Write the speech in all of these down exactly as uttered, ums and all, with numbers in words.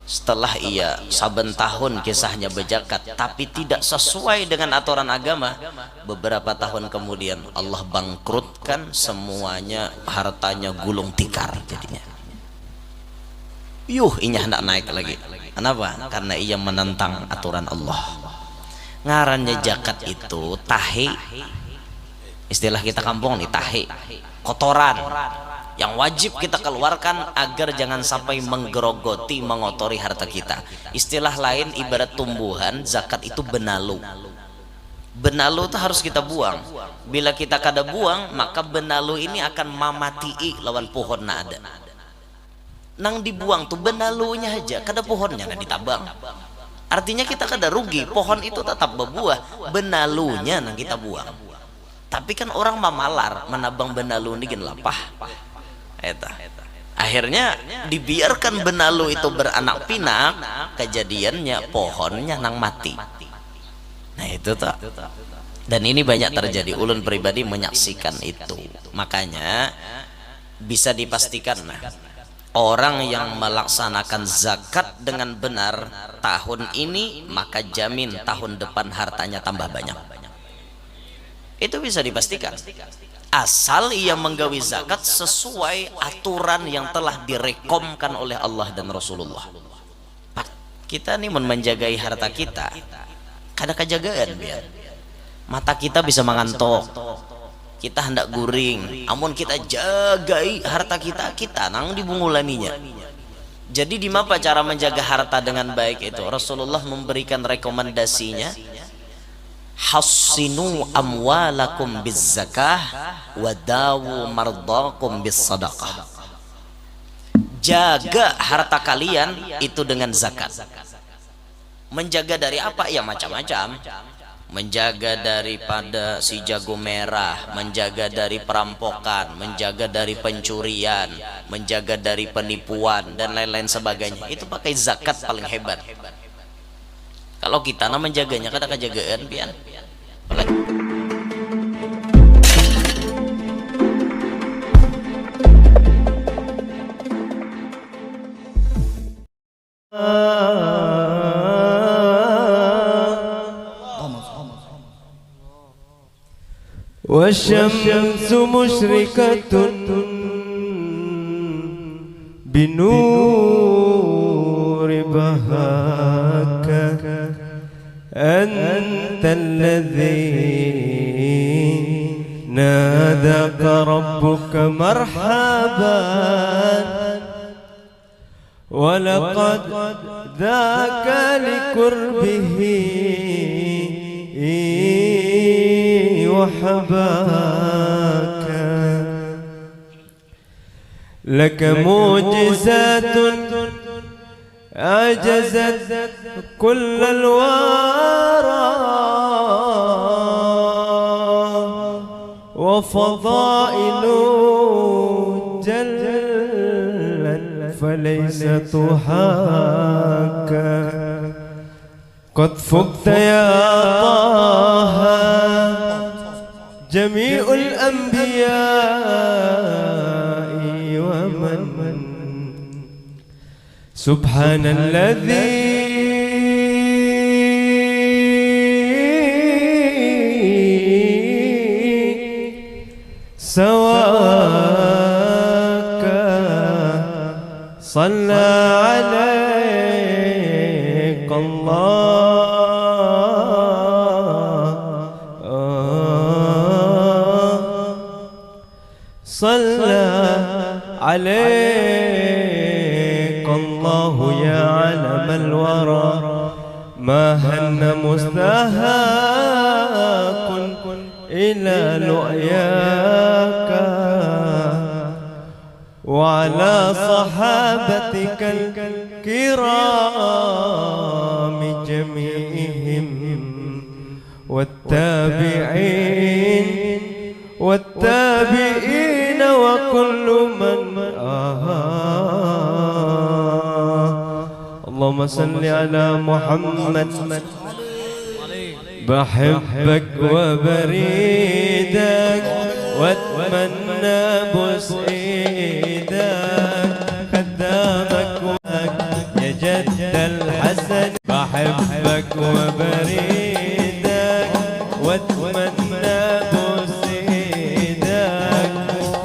Setelah ia saben tahun kisahnya bejakat, tapi tidak sesuai dengan aturan agama, beberapa tahun kemudian Allah bangkrutkan semuanya, hartanya gulung tikar jadinya. Yuh, inya hendak naik lagi. Kenapa? Karena ia menentang aturan Allah. Ngarannya jakat itu tahi. Istilah kita kampung nih, tahi. Kotoran yang wajib kita keluarkan agar jangan sampai menggerogoti, mengotori harta kita. Istilah lain, ibarat tumbuhan, zakat itu benalu. Benalu itu harus kita buang. Bila kita kada buang, maka benalu ini akan mamatii lawan pohon nang ada. Nang dibuang tu benalunya haja, kada pohonnya nang ditabang. Artinya kita kada rugi, pohon itu tetap bebuah, benalunya nang kita buang. Tapi kan orang mamalar, manabang benalu ni gin lapah. Eta. Akhirnya dibiarkan benalu itu beranak pinak, kejadiannya pohonnya nang mati. Nah, itu tuh. Dan ini banyak terjadi, ulun pribadi menyaksikan itu. Makanya bisa dipastikan, nah, orang yang melaksanakan zakat dengan benar tahun ini, maka jamin tahun depan hartanya tambah banyak. Itu bisa dipastikan. Asal ia menggawi zakat sesuai aturan yang telah direkomkan oleh Allah dan Rasulullah. Pak, kita nih mun menjagai harta kita, kada kajagaan, biar. Mata kita bisa mangantok. Kita hendak guring. Amun kita jagai harta kita, kita nang dibungulaninya. Jadi, di mapa cara menjaga harta dengan baik itu? Rasulullah memberikan rekomendasinya, "Hassinu amwalakum bizzakah, wa dawu mardakum bissadaqah." Jaga harta kalian itu dengan zakat. Menjaga dari apa? Ya, macam-macam. Menjaga daripada si jago merah, menjaga dari perampokan, menjaga dari pencurian, menjaga dari penipuan, dan lain-lain sebagainya. Itu pakai zakat paling hebat. Kalau kita nah menjaganya kada kajagaan, pian. Apalagi والشمس مشرقة بنور بهاك، أنت الذي ناداك ربك مرحبا، ولقد ذاك لقربه وحباك. لك معجزات عجزت كل الورى، وفضائل جلت فليس تحاكى. قد فقت يا طه جميع الأنبياء ومن سبحان الذي سواك، صلى عليك الله، صلى عليك الله يا علم الورى، ما هن مستحاق إلى لؤياك، وعلى صحابتك الكرام جميعهم، والتابعين والتابعين وكل من آه. اللهم صل على محمد، بحبك وبريدك، واتمنى بوس ايدك، خدامك وك يا جد جد الحسن. بحبك وبريدك واتمنى بوسيدك،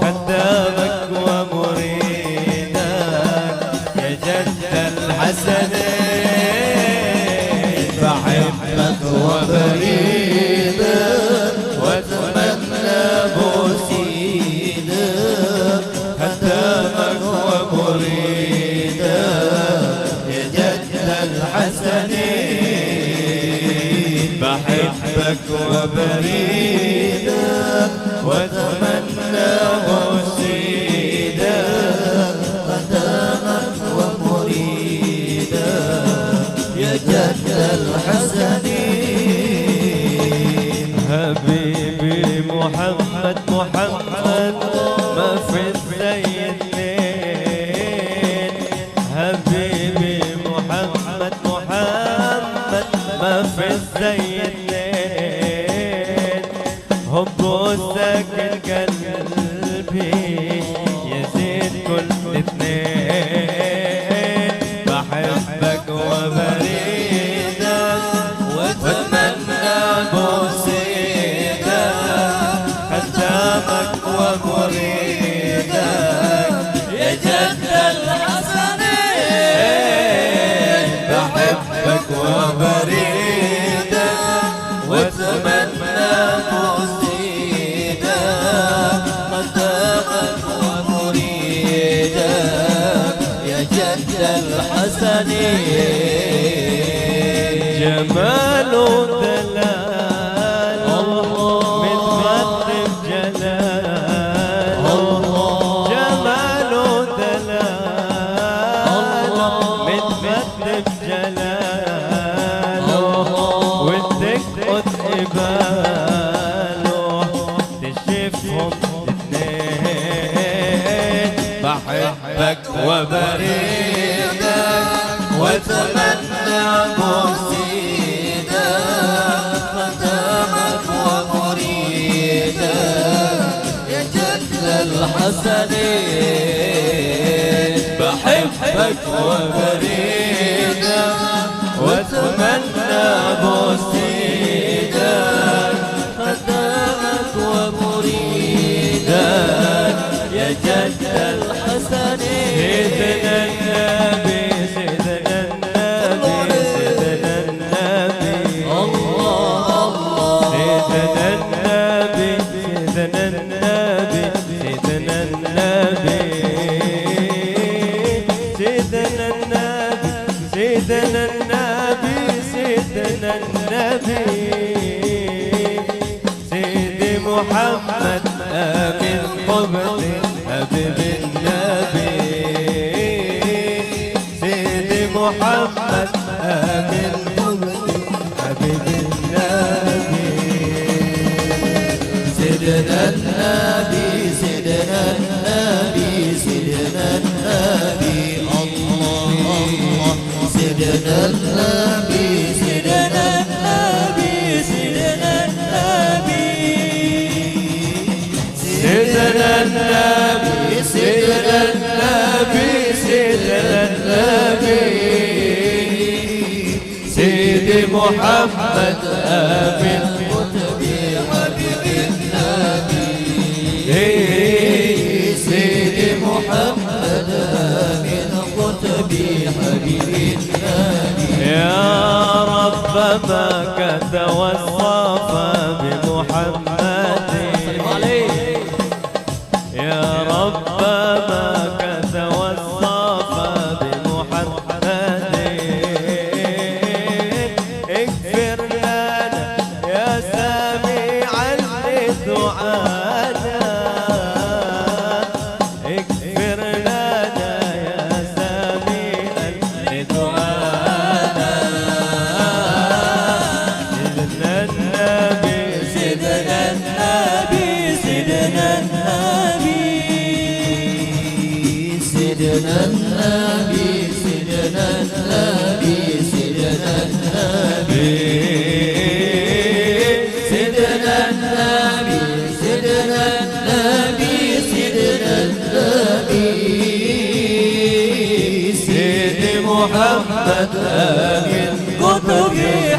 خدامك ومريدك يا جد الحسن. بحبك وبريدك واتمنى بوسيدك، خدامك ومريدك يا جد الحسن. بحبك وبريدك واتمنى بوسيدك، خدامك ومريدك يا جد الحسن. حبيبي محمد، محمد ما في زي اثنين. حبيبي محمد، محمد ما في زي اثنين. حبه ساكن قلبي يزيد كل اثنين. بحبك وبريدك واتمنى بوسيدك، خدامك ومريدك يا جد الحسن. بحبك وبريدك واتمنى بوسيدك، خدامك ومريدك يا جد الحسن. جمال دلال الله. متقدم جلال الله. جمال دلال الله. متقدم جلال الله. ودك قد إباله تشفهم الاثنين. بحبك وبريدك واتمنى بوسيدك، خدامك ومريدك يا جد الحسن. بحبك وبريدك واتمنى بوسيدك، خدامك ومريدك يا جد الحسن. سيدنا النبي، سيدنا النبي، سيدنا النبي. الله، الله. سيدنا النبي، سيدنا النبي، سيدنا النبي. سيدنا النبي، سيدنا النبي، سيدنا النبي. سيدي محمد آمين قبطي حبيب النبي. سيدي محمد آمين قبطي حبيب النبي. سيدنا النبي، سيدنا النبي، سيدنا النبي. الله، الله. سيدنا النبي، سيدنا النبي، سيدنا النبي. سيدنا النبي، سيدنا النبي، سيدنا النبي. سيدي محمد آمين قطبي حبيب النبي. سيدي محمد آمين قطبي حبيب النبي. يا رب ما كذا وصاف بمحمد. يا رب ما كذا وصاف بمحمد. اغفر لنا يا سميعا لدعانا. اغفر لنا يا سميعا لدعانا. سيدنا النبي، سيدنا النبي، سيدنا النبي. سيدنا النبي، سيدنا النبي، سيدنا النبي. سيدنا النبي، سيدنا النبي، سيدنا النبي. سيدي محمد من قطب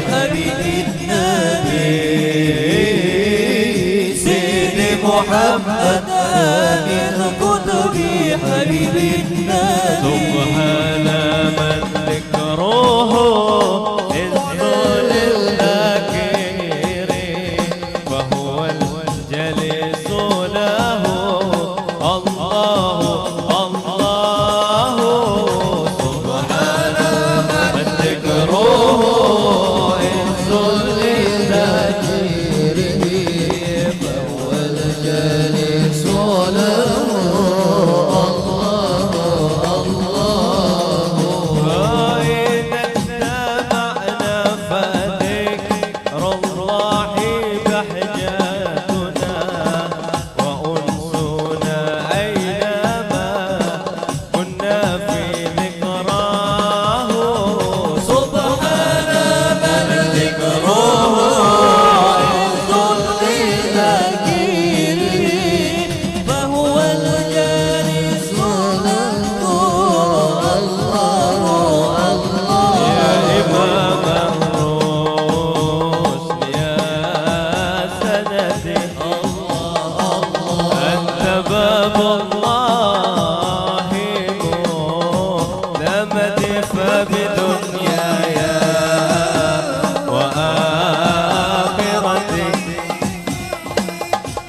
حبيب النبي سيدي محمد من قطب حبيب النبي. سبحان من ذكره عز للذاكرين فهو الجليس له الله الله. سبحان من ذكره عز للذاكرين فهو الجليس له الله الله. فإذا اجتمعنا فذكر الله بهجتنا وأنسنا أينما كنا في ذكراه. سبحان من ذكره عز للذاكرين فهو الجالس له الله الله. يا إمام الرشد يا سندي أنت باب الله مؤتمدي فبدنياي وآخرتي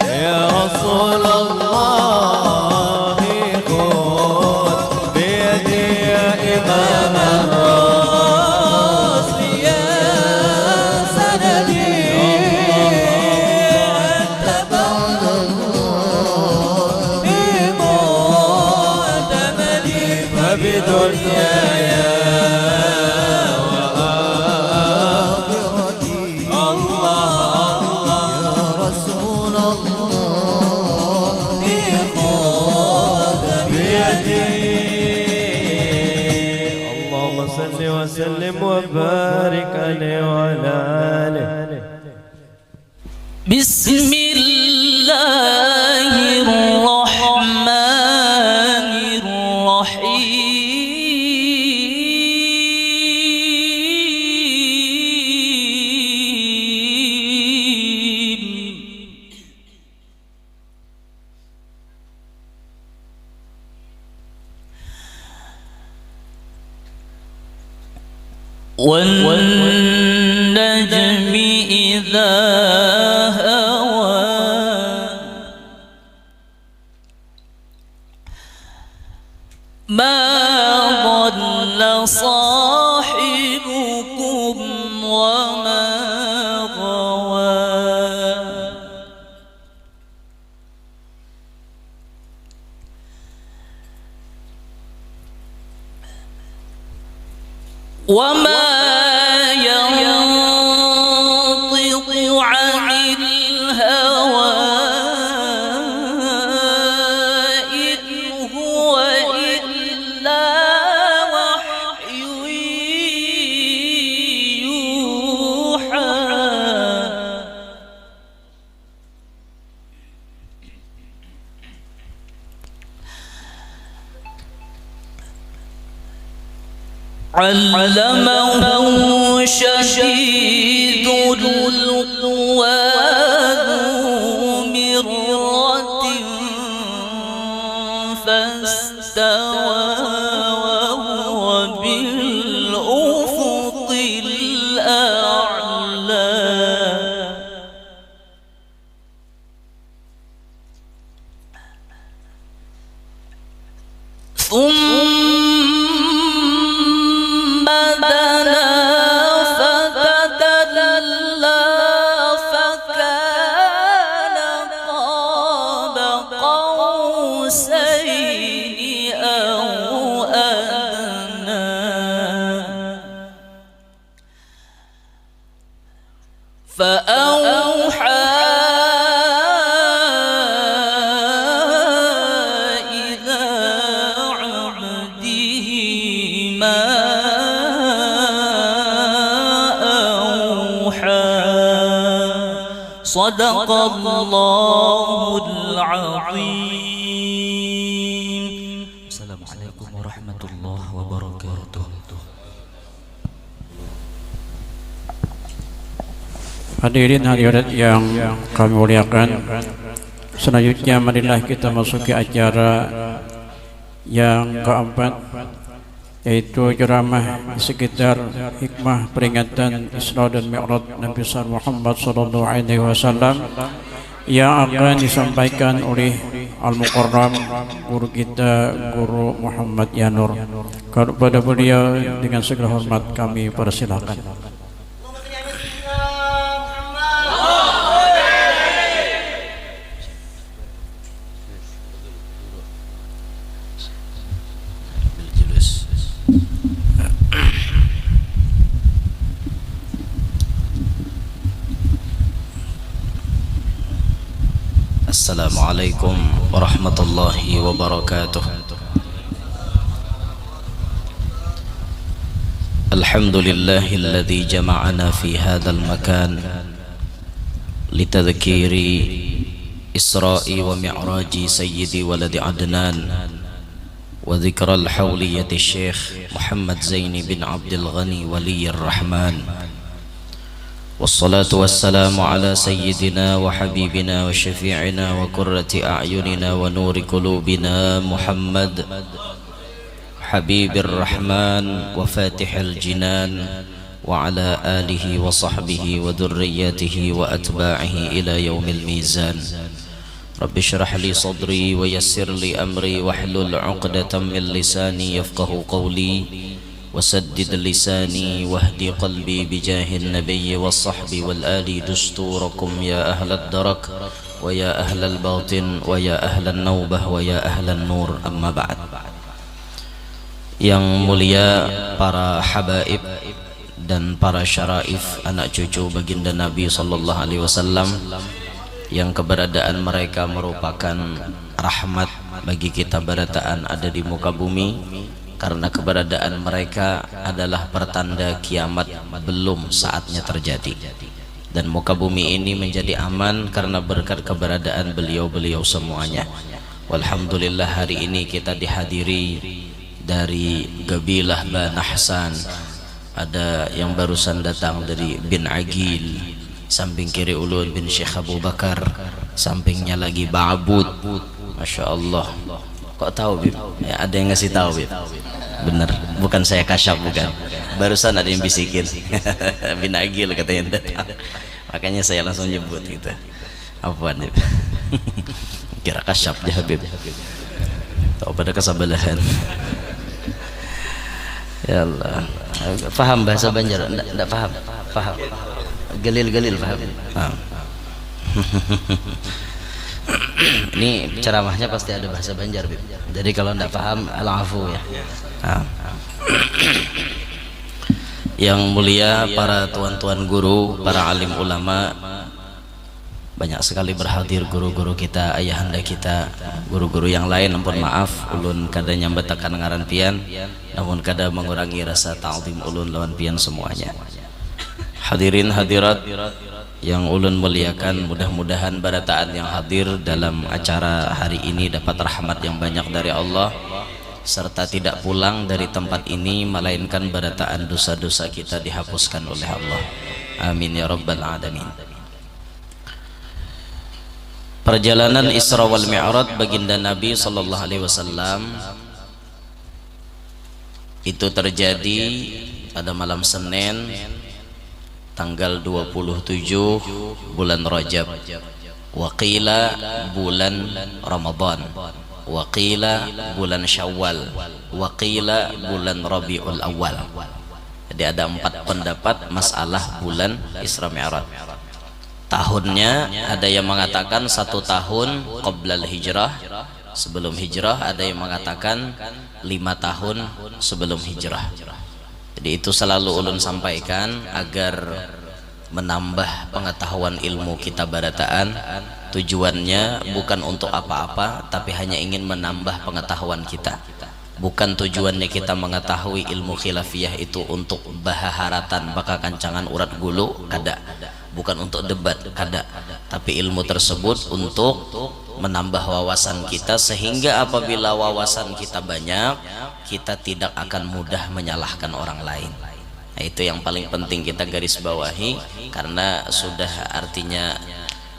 يا رسول الله خذ بيدي يا إمام الرشد يا سندي أنت بعد الله معتمدي فبدنياي وآخرتي الله الله يا رسول الله خذ بيدي. اللهم صل وسلم وبارك عليه وعلى آله. بسم الله الرحمن الرحيم. والنجم إذا هوى. ما ضل صاحبكم وما غوى. وما ينطق عن الهوى إن هو إلا وحي يوحى. علمه شديد القوى ذو مرة فاستوى وهو بالأفق الأعلى. ثم دنا فتدلى فكان قاب قوسين أو أدنى. فأوحى إلى عبده ما أوحى. صدق الله العظيم. السلام عليكم ورحمة الله وبركاته. Hadirin hadirat yang kami muliakan, selanjutnya marilah kita masuki acara yang keempat, yaitu ceramah sekitar hikmah peringatan Isra dan Mi'raj Nabi besar Muhammad sallallahu alaihi wasallam yang akan disampaikan oleh Al-Mukarram guru kita, Guru Muhammad Yanur. Kepada beliau dengan segala hormat kami persilakan. Assalamualaikum warahmatullahi wabarakatuh. Alhamdulillahilladzi jama'ana fi hadzal makan litadzkiri Isra'i wa Mi'raji Sayyidi Waladi Adnan wa dzikral hauliyati Syekh Muhammad Zaini bin Abdul Ghani Waliyir Rahman. Wassalatu wassalamu ala sayyidina wa habibina wa syafi'ina wa qurrati a'yunina wa nuri qulubina Muhammad Habibir Rahman wa Fatihil Jinan wa ala alihi wa sahbihi wa dzurriyyatihi wa atba'ihi ila yaumil mizan. Rabbi shrah li sadri wa yassir li amri wahlul 'uqdatam min lisani yafqahu qawli. Wasaddid lisani wahdi qalbi bijahin nabiyyi was sahbi wal ali dusturakum ya ahlad darak wa ya ahlal batin wa ya ahlan naubah wa ya ahlan nur, amma ba'd. Yang mulia para habaib dan para syaraif anak cucu baginda Nabi sallallahu alaihi wasallam, yang keberadaan mereka merupakan rahmat bagi kita barataan ada di muka bumi, karena keberadaan mereka adalah pertanda kiamat belum saatnya terjadi. Dan muka bumi ini menjadi aman karena berkat keberadaan beliau-beliau semuanya. Walhamdulillah, hari ini kita dihadiri dari Gabilah Banahsan. Ada yang barusan datang dari Bin Agil, samping kiri ulun Bin Syekh Abu Bakar, sampingnya lagi Ba'abut. Masya Allah. Kok tahu, Bib? Ya, ada yang ngasih tahu, Bib. Bener, bukan saya kasyaf, bukan. Barusan ada yang bisikin. Bin Agil katanya datang. Makanya saya langsung nyebut gitu. Apa nih? Kira kasyaf ya, Habib. Tahu pada kesabalahan. Ya Allah. Paham bahasa Banjar? Ndak, ndak paham. Paham. Galil-galil paham. Paham. Ini ceramahnya pasti ada bahasa Banjar, Bib. Jadi kalau ndak paham, al-afu ya. Nah. Yang mulia para tuan-tuan guru, para alim ulama, banyak sekali berhadir guru-guru kita, ayahanda kita, guru-guru yang lain, ampun maaf, ulun kada nyambatakan ngaran pian, namun kada mengurangi rasa ta'zim ulun lawan pian semuanya. Hadirin hadirat yang ulun muliakan, mudah-mudahan barataan yang hadir dalam acara hari ini dapat rahmat yang banyak dari Allah, serta tidak pulang dari tempat ini melainkan barataan dosa-dosa kita dihapuskan oleh Allah. Amin ya rabbal alamin. Perjalanan Isra wal Mi'raj baginda Nabi sallallahu alaihi wasallam itu terjadi pada malam Senin, tanggal dua puluh tujuh bulan Rajab. Wa qila bulan Ramadan. Wa qila bulan Syawal. Wa qila bulan Rabiul Awal. Jadi ada empat pendapat masalah bulan Isra Mi'raj. Tahunnya ada yang mengatakan satu tahun qoblal hijrah, sebelum hijrah, ada yang mengatakan lima tahun sebelum hijrah. Jadi itu selalu ulun sampaikan agar menambah pengetahuan ilmu kita barataan. Tujuannya bukan untuk apa-apa, tapi hanya ingin menambah pengetahuan kita. Bukan tujuannya kita mengetahui ilmu khilafiyah itu untuk bahaharatan baka kancangan urat gulu, kada. Bukan untuk debat, kada. Tapi ilmu tersebut untuk menambah wawasan kita, sehingga apabila wawasan kita banyak, kita tidak akan mudah menyalahkan orang lain. Nah, itu yang paling penting kita garis bawahi, karena sudah artinya,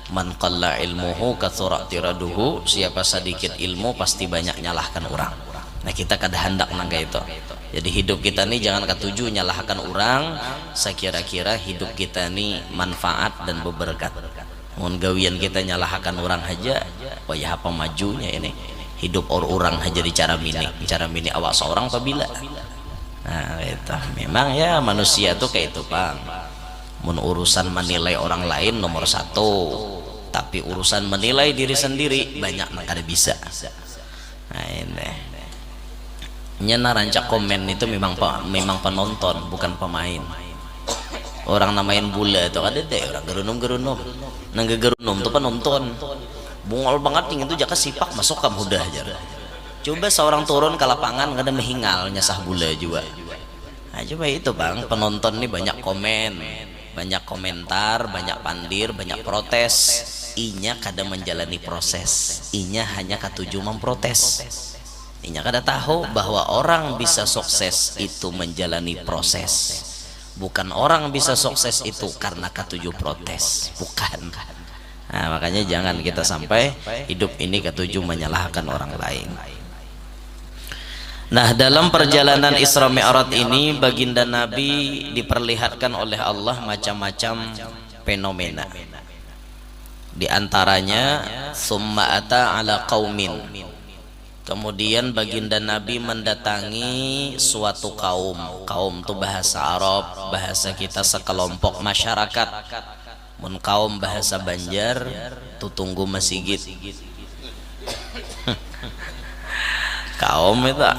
"Man qalla ilmuhu katsura tiraduhu," siapa sedikit ilmu pasti banyak nyalahkan orang. Nah, kita kada handak nang kaya itu. Jadi hidup kita ni jangan katuju nyalahkan orang, sakira-kira hidup kita ni manfaat dan beberkat. Mun gawian kita nyalahakan orang haja, wayah apa majunya ini? Hidup or orang haja dicaramini, dicaramini awak seorang pabila. Nah, itu memang ya manusia tuh kayak itu, Bang. Mun urusan menilai orang lain nomor satu, tapi urusan menilai diri sendiri banyak nang kada bisa. Nah, ini. Nya nang rancak komen itu memang pe- memang penonton, bukan pemain. Orang namain bola itu kada ada orang gerunum-gerunum. Nang gegerunum tuh penonton. Bungol bangat nih itu jaka sipak masuk kam hudah aja. Coba seorang turun ke lapangan kada mehingal nyasah bola juga. Nah, coba itu, Bang, penonton nih banyak komen, banyak komentar, banyak pandir, banyak protes. Inya kada menjalani proses. Inya hanya katuju memprotes. Inya kada tahu bahwa orang bisa sukses itu menjalani proses. Bukan orang bisa sukses itu karena katuju protes. Bukan. Nah, makanya jangan kita sampai hidup ini katuju menyalahkan orang lain. Nah, dalam perjalanan Isra Mi'raj ini, Baginda Nabi diperlihatkan oleh Allah macam-macam fenomena. Di antaranya, "Summa ata ala qaumin." Kemudian Baginda Nabi mendatangi suatu kaum. Kaum tu bahasa Arab, bahasa kita sekelompok masyarakat. Mun kaum bahasa Banjar, tutunggu masigit. Kaum itu.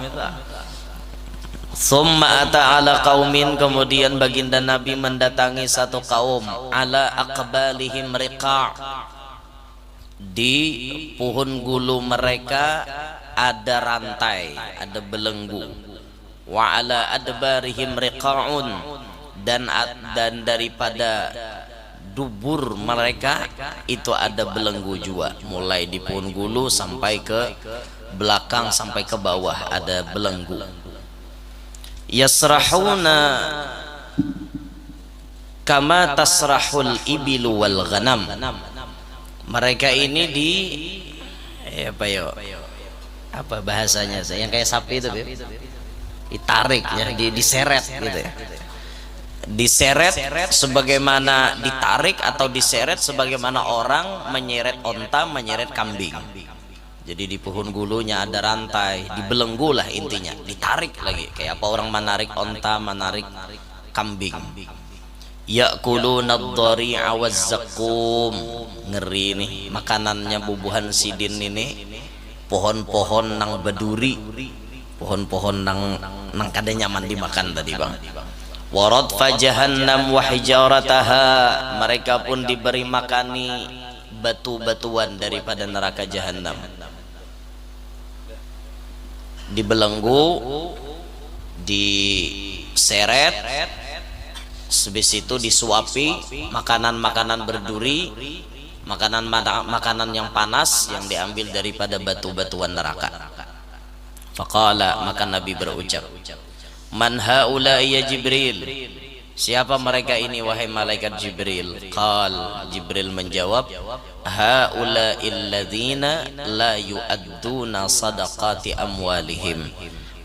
"Summa ata ala qaumin," kemudian Baginda Nabi mendatangi satu kaum, "ala aqbalihim riqa'." Di puhun gulu mereka ada rantai, ada belenggu. "Wa ala adbarihim riqa'un," dan at- dan daripada dubur mereka itu ada belenggu jua, mulai di puhun gulu sampai ke belakang, sampai ke bawah ada belenggu. "Yasrahuna kama tasrahul ibilu wal ghanam." Mereka ini di, eh, apa yo? Apa bahasanya tuh? Yang kayak sapi itu, Bib? Ditarik ya, di, diseret gitu ya. Diseret sebagaimana, ditarik atau diseret sebagaimana orang menyeret onta, menyeret kambing. Jadi di puhun gulunya ada rantai, dibelenggu lah intinya, ditarik lagi. Kayak apa orang menarik onta, menarik kambing. "Ya'kuluna dhari'a waz zaqqum." Ngeri nih, makanannya bubuhan sidin ini pohon-pohon nang baduri, pohon-pohon nang nang kada nyaman dimakan tadi, Bang. "Wa radfa jahannam wa hijarataha," mereka pun diberi makani batu-batuan daripada neraka jahanam. Dibelenggu, diseret, habis itu disuapi makanan-makanan berduri, makanan makanan yang panas yang diambil daripada batu-batuan neraka. Faqala, maka Nabi berucap, "Man haula ya Jibril?" "Siapa mereka ini, wahai malaikat Jibril?" Qal, Jibril menjawab, "Haula illadzina la yu'adduna sadaqati amwalihim."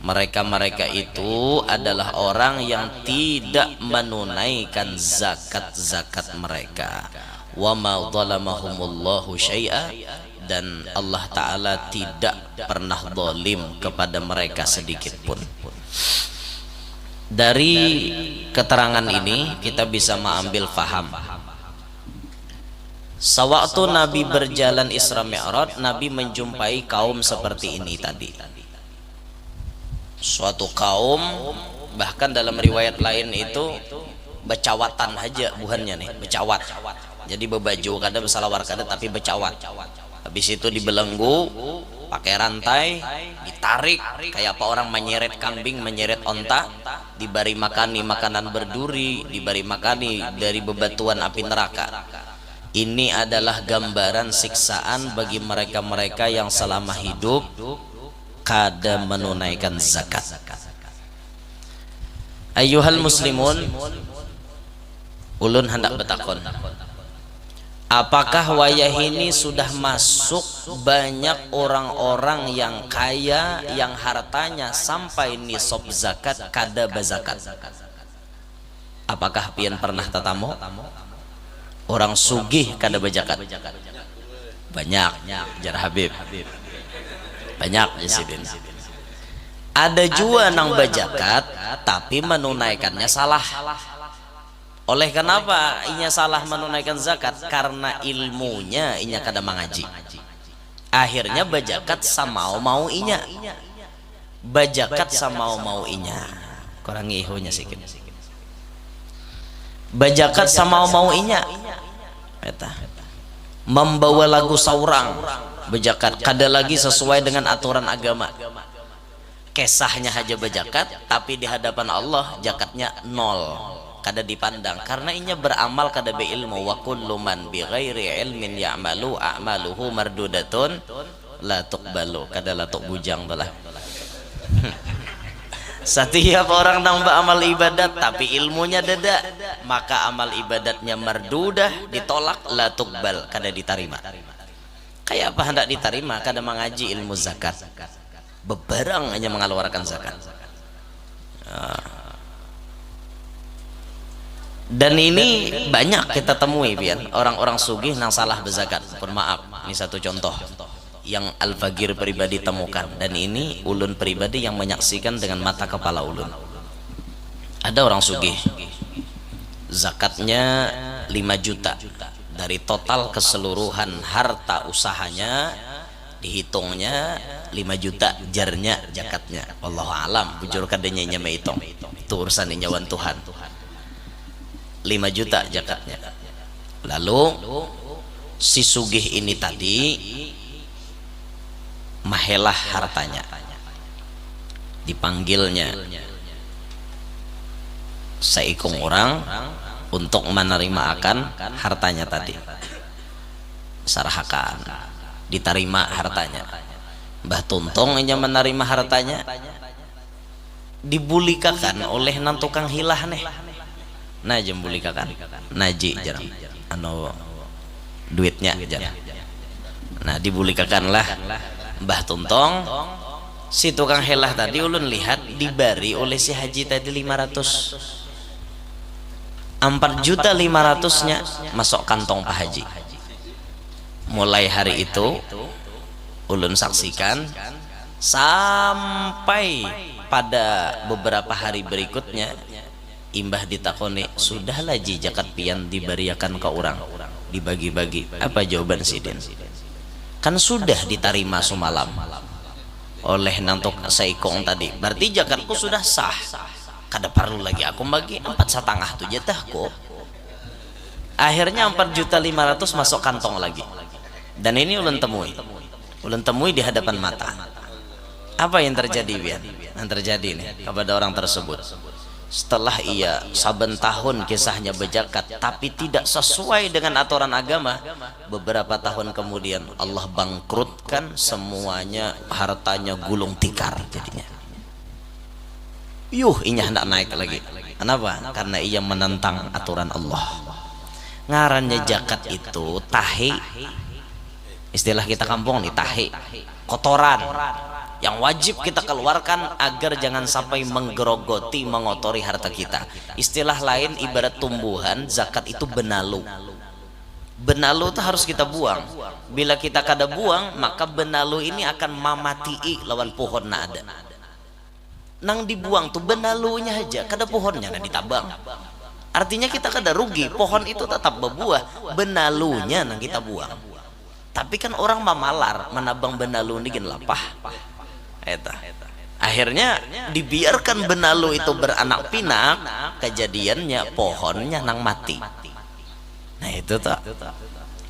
Mereka-mereka itu adalah orang yang tidak menunaikan zakat-zakat mereka. "Wa ma zalamahumullahu syai'a," dan Allah Ta'ala tidak pernah zalim kepada mereka sedikit pun. Dari keterangan ini kita bisa mengambil faham. Sewaktu Nabi berjalan Isra Mi'raj, Nabi menjumpai kaum seperti ini tadi. Suatu kaum, bahkan dalam riwayat lain itu becawatan aja buhannya nih, becawat. Jadi bebaju kada, besalawar kada, tapi becawat. Habis itu dibelenggu, pakai rantai, ditarik, kayak apa orang menyeret kambing, menyeret onta, diberi makani makanan berduri, diberi makani dari bebatuan api neraka. Ini adalah gambaran siksaan bagi mereka-mereka yang selama hidup kada menunaikan zakat. Ayuhal muslimun, ulun handak batakun, apakah wayah ini sudah masuk banyak orang-orang yang kaya yang hartanya sampai nisab zakat kada bazakat? Apakah pian pernah tatamu orang sugih kada bajakat? Banyak, jar Habib. Banyak, jar sidin. Ada jua nang bajakat tapi manunaikannya salah. Oleh kanapa inya salah manunaikan zakat? Karna ilmunya inya kada mangaji. Akhirnya bajakat samau-mau inya. Bajakat samau-mau inya. Kurangi ihunya sikit. Bajakat samau-mau inya. Eta. Membawa lagu saurang, bajakat kada lagi sesuai dengan aturan agama. Kesahnya haja bajakat, tapi di hadapan Allah jakatnya nol. Kada dipandang karena inya beramal kada beilmu. Wa kullu man bi ghairi ilmin ya'malu a'maluhu mardudatun la tuqbalu. Kada latuk bujang tu lah. Satiap orang nang baamal ibadat tapi ilmunya dada, maka amal ibadatnya mardudah, ditolak, la tuqbal, kada ditarima. Kaya apa handak ditarima kada mangaji ilmu zakat? Bebarang hanya mangaluarakan zakat. Dan ini banyak kita temui pian orang-orang sugih nang salah bezakat. Pun maaf, ini satu contoh yang Al-Fagir pribadi temukan, dan ini ulun pribadi yang menyaksikan dengan mata kepala ulun. Ada orang sugih, zakatnya lima juta dari total keseluruhan harta usahanya, dihitungnya lima juta jarnya zakatnya. Wallahu alam, bujur kadanya inya maitung. Itu urusan inya wan Tuhan. Lima juta zakatnya. Lalu si sugih ini tadi mahelah hartanya. Dipanggilnya saikung orang untuk menerima akan hartanya tadi. Sarahakan, ditarima hartanya. Mbah Tuntung inya menerima hartanya, dibulikakan oleh nang tukang hilah nih. Nah, jam bulikakan. Naji jarang. Anu duitnya jarang. Nah, dibulikakan lah Mbah Tuntung. Si tukang hilah tadi ulun lihat dibari oleh si Haji tadi lima ratus. Empat juta lima ratusnya masuk kantong Pak Haji. Mulai hari itu ulun saksikan sampai pada beberapa hari berikutnya, imbah ditakoni, "Sudahlah ji jakat pian dibariakan ka urang, dibagi-bagi?" Apa jawaban sidin? "Kan sudah ditarima sumalam oleh nang tuk saikung tadi, berarti jakatku sudah sah. Kada parlu lagi aku bagi, empat satangah tu jatahku." Akhirnya empat juta lima ratus masuk kantong lagi. Dan ini ulun temui. Ulun temui di hadapan mata. Apa yang terjadi, Bian? Yang terjadi nih kepada orang tersebut. Setelah ia saban tahun kisahnya bejakat tapi tidak sesuai dengan aturan agama, beberapa tahun kemudian Allah bangkrutkan semuanya, hartanya gulung tikar jadinya. Yuh, inya hendak naik lagi. Kenapa? Karena ia menentang aturan Allah. Ngarannya jakat itu tahi. Istilah kita kampung nih, tahi. Kotoran yang wajib kita keluarkan agar jangan sampai menggerogoti, mengotori harta kita. Istilah lain, ibarat tumbuhan, zakat itu benalu. Benalu itu harus kita buang. Bila kita kada buang, maka benalu ini akan mamatii lawan pohon nang ada. Nang dibuang tu benalunya haja, kada pohonnya nang ditabang. Artinya kita kada rugi, pohon itu tetap bebuah, benalunya nang kita buang. Tapi kan orang mamalar, manabang benalu ni gin lapah. Eta. Akhirnya dibiarkan benalu itu beranak pinak, kejadiannya pohonnya nang mati. Nah, itu tuh.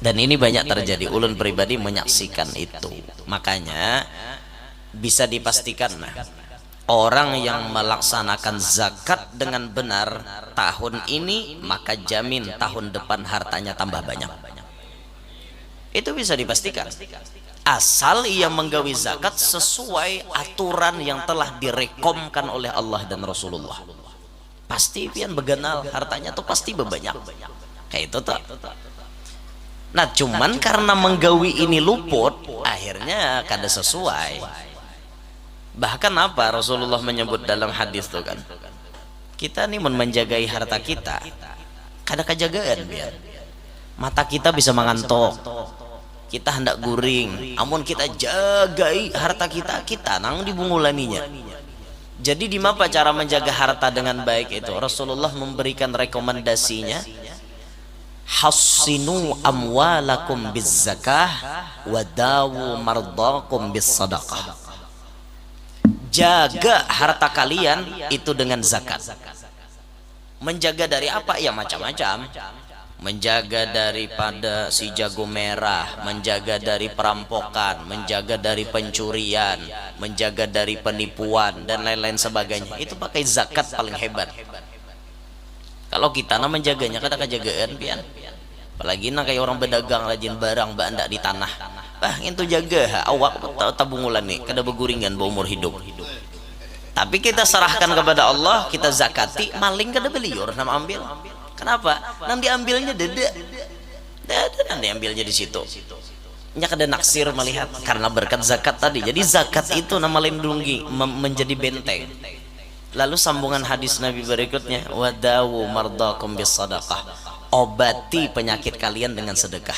Dan ini banyak terjadi, ulun pribadi menyaksikan itu. Makanya bisa dipastikan, nah, orang yang melaksanakan zakat dengan benar tahun ini, maka jamin tahun depan hartanya tambah banyak. Itu bisa dipastikan. Asal ia menggawi zakat sesuai aturan yang telah direkomkan oleh Allah dan Rasulullah. Pasti pian beganal, hartanya tuh pasti bebanyak. Kayak itu tuh. Nah, cuman karena menggawi ini luput, akhirnya kada sesuai. Bahkan apa Rasulullah menyebut dalam hadis tuh kan? Kita nih mun menjagai harta kita, kada kajagaan pian. Mata kita bisa mangantok. Kita hendak guring. Amun kita jagai harta kita, kita nang dibungulaninya. Jadi di mapa cara menjaga harta dengan baik itu? Rasulullah memberikan rekomendasinya, "Hassinu amwalakum biz zakah wa dawu mardakum bis sadaqah." Jaga harta kalian itu dengan zakat. Menjaga dari apa? Ya macam-macam. Menjaga daripada si jago merah, menjaga dari perampokan, menjaga dari pencurian, menjaga dari penipuan dan lain-lain sebagainya. Itu pakai zakat paling hebat. Kalau kita nah menjaganya kada kajagaan pian. Apalagi nah kayak orang berdagang rajin barang baandak di tanah. Bah, itu jaga ha, awak tabungulan nih kada beguringan berumur hidup. Tapi kita serahkan kepada Allah, kita zakati, maling kada beliur nama ambil. Kenapa? Nang diambilnya dede. Dede nang diambilnya di situ. Nya kada naksir melihat karena berkat zakat tadi. Jadi zakat itu nama lindungi, menjadi benteng. Lalu sambungan hadis Nabi berikutnya, "Wadawu mardakum bis sadaqah." Obati penyakit kalian dengan sedekah.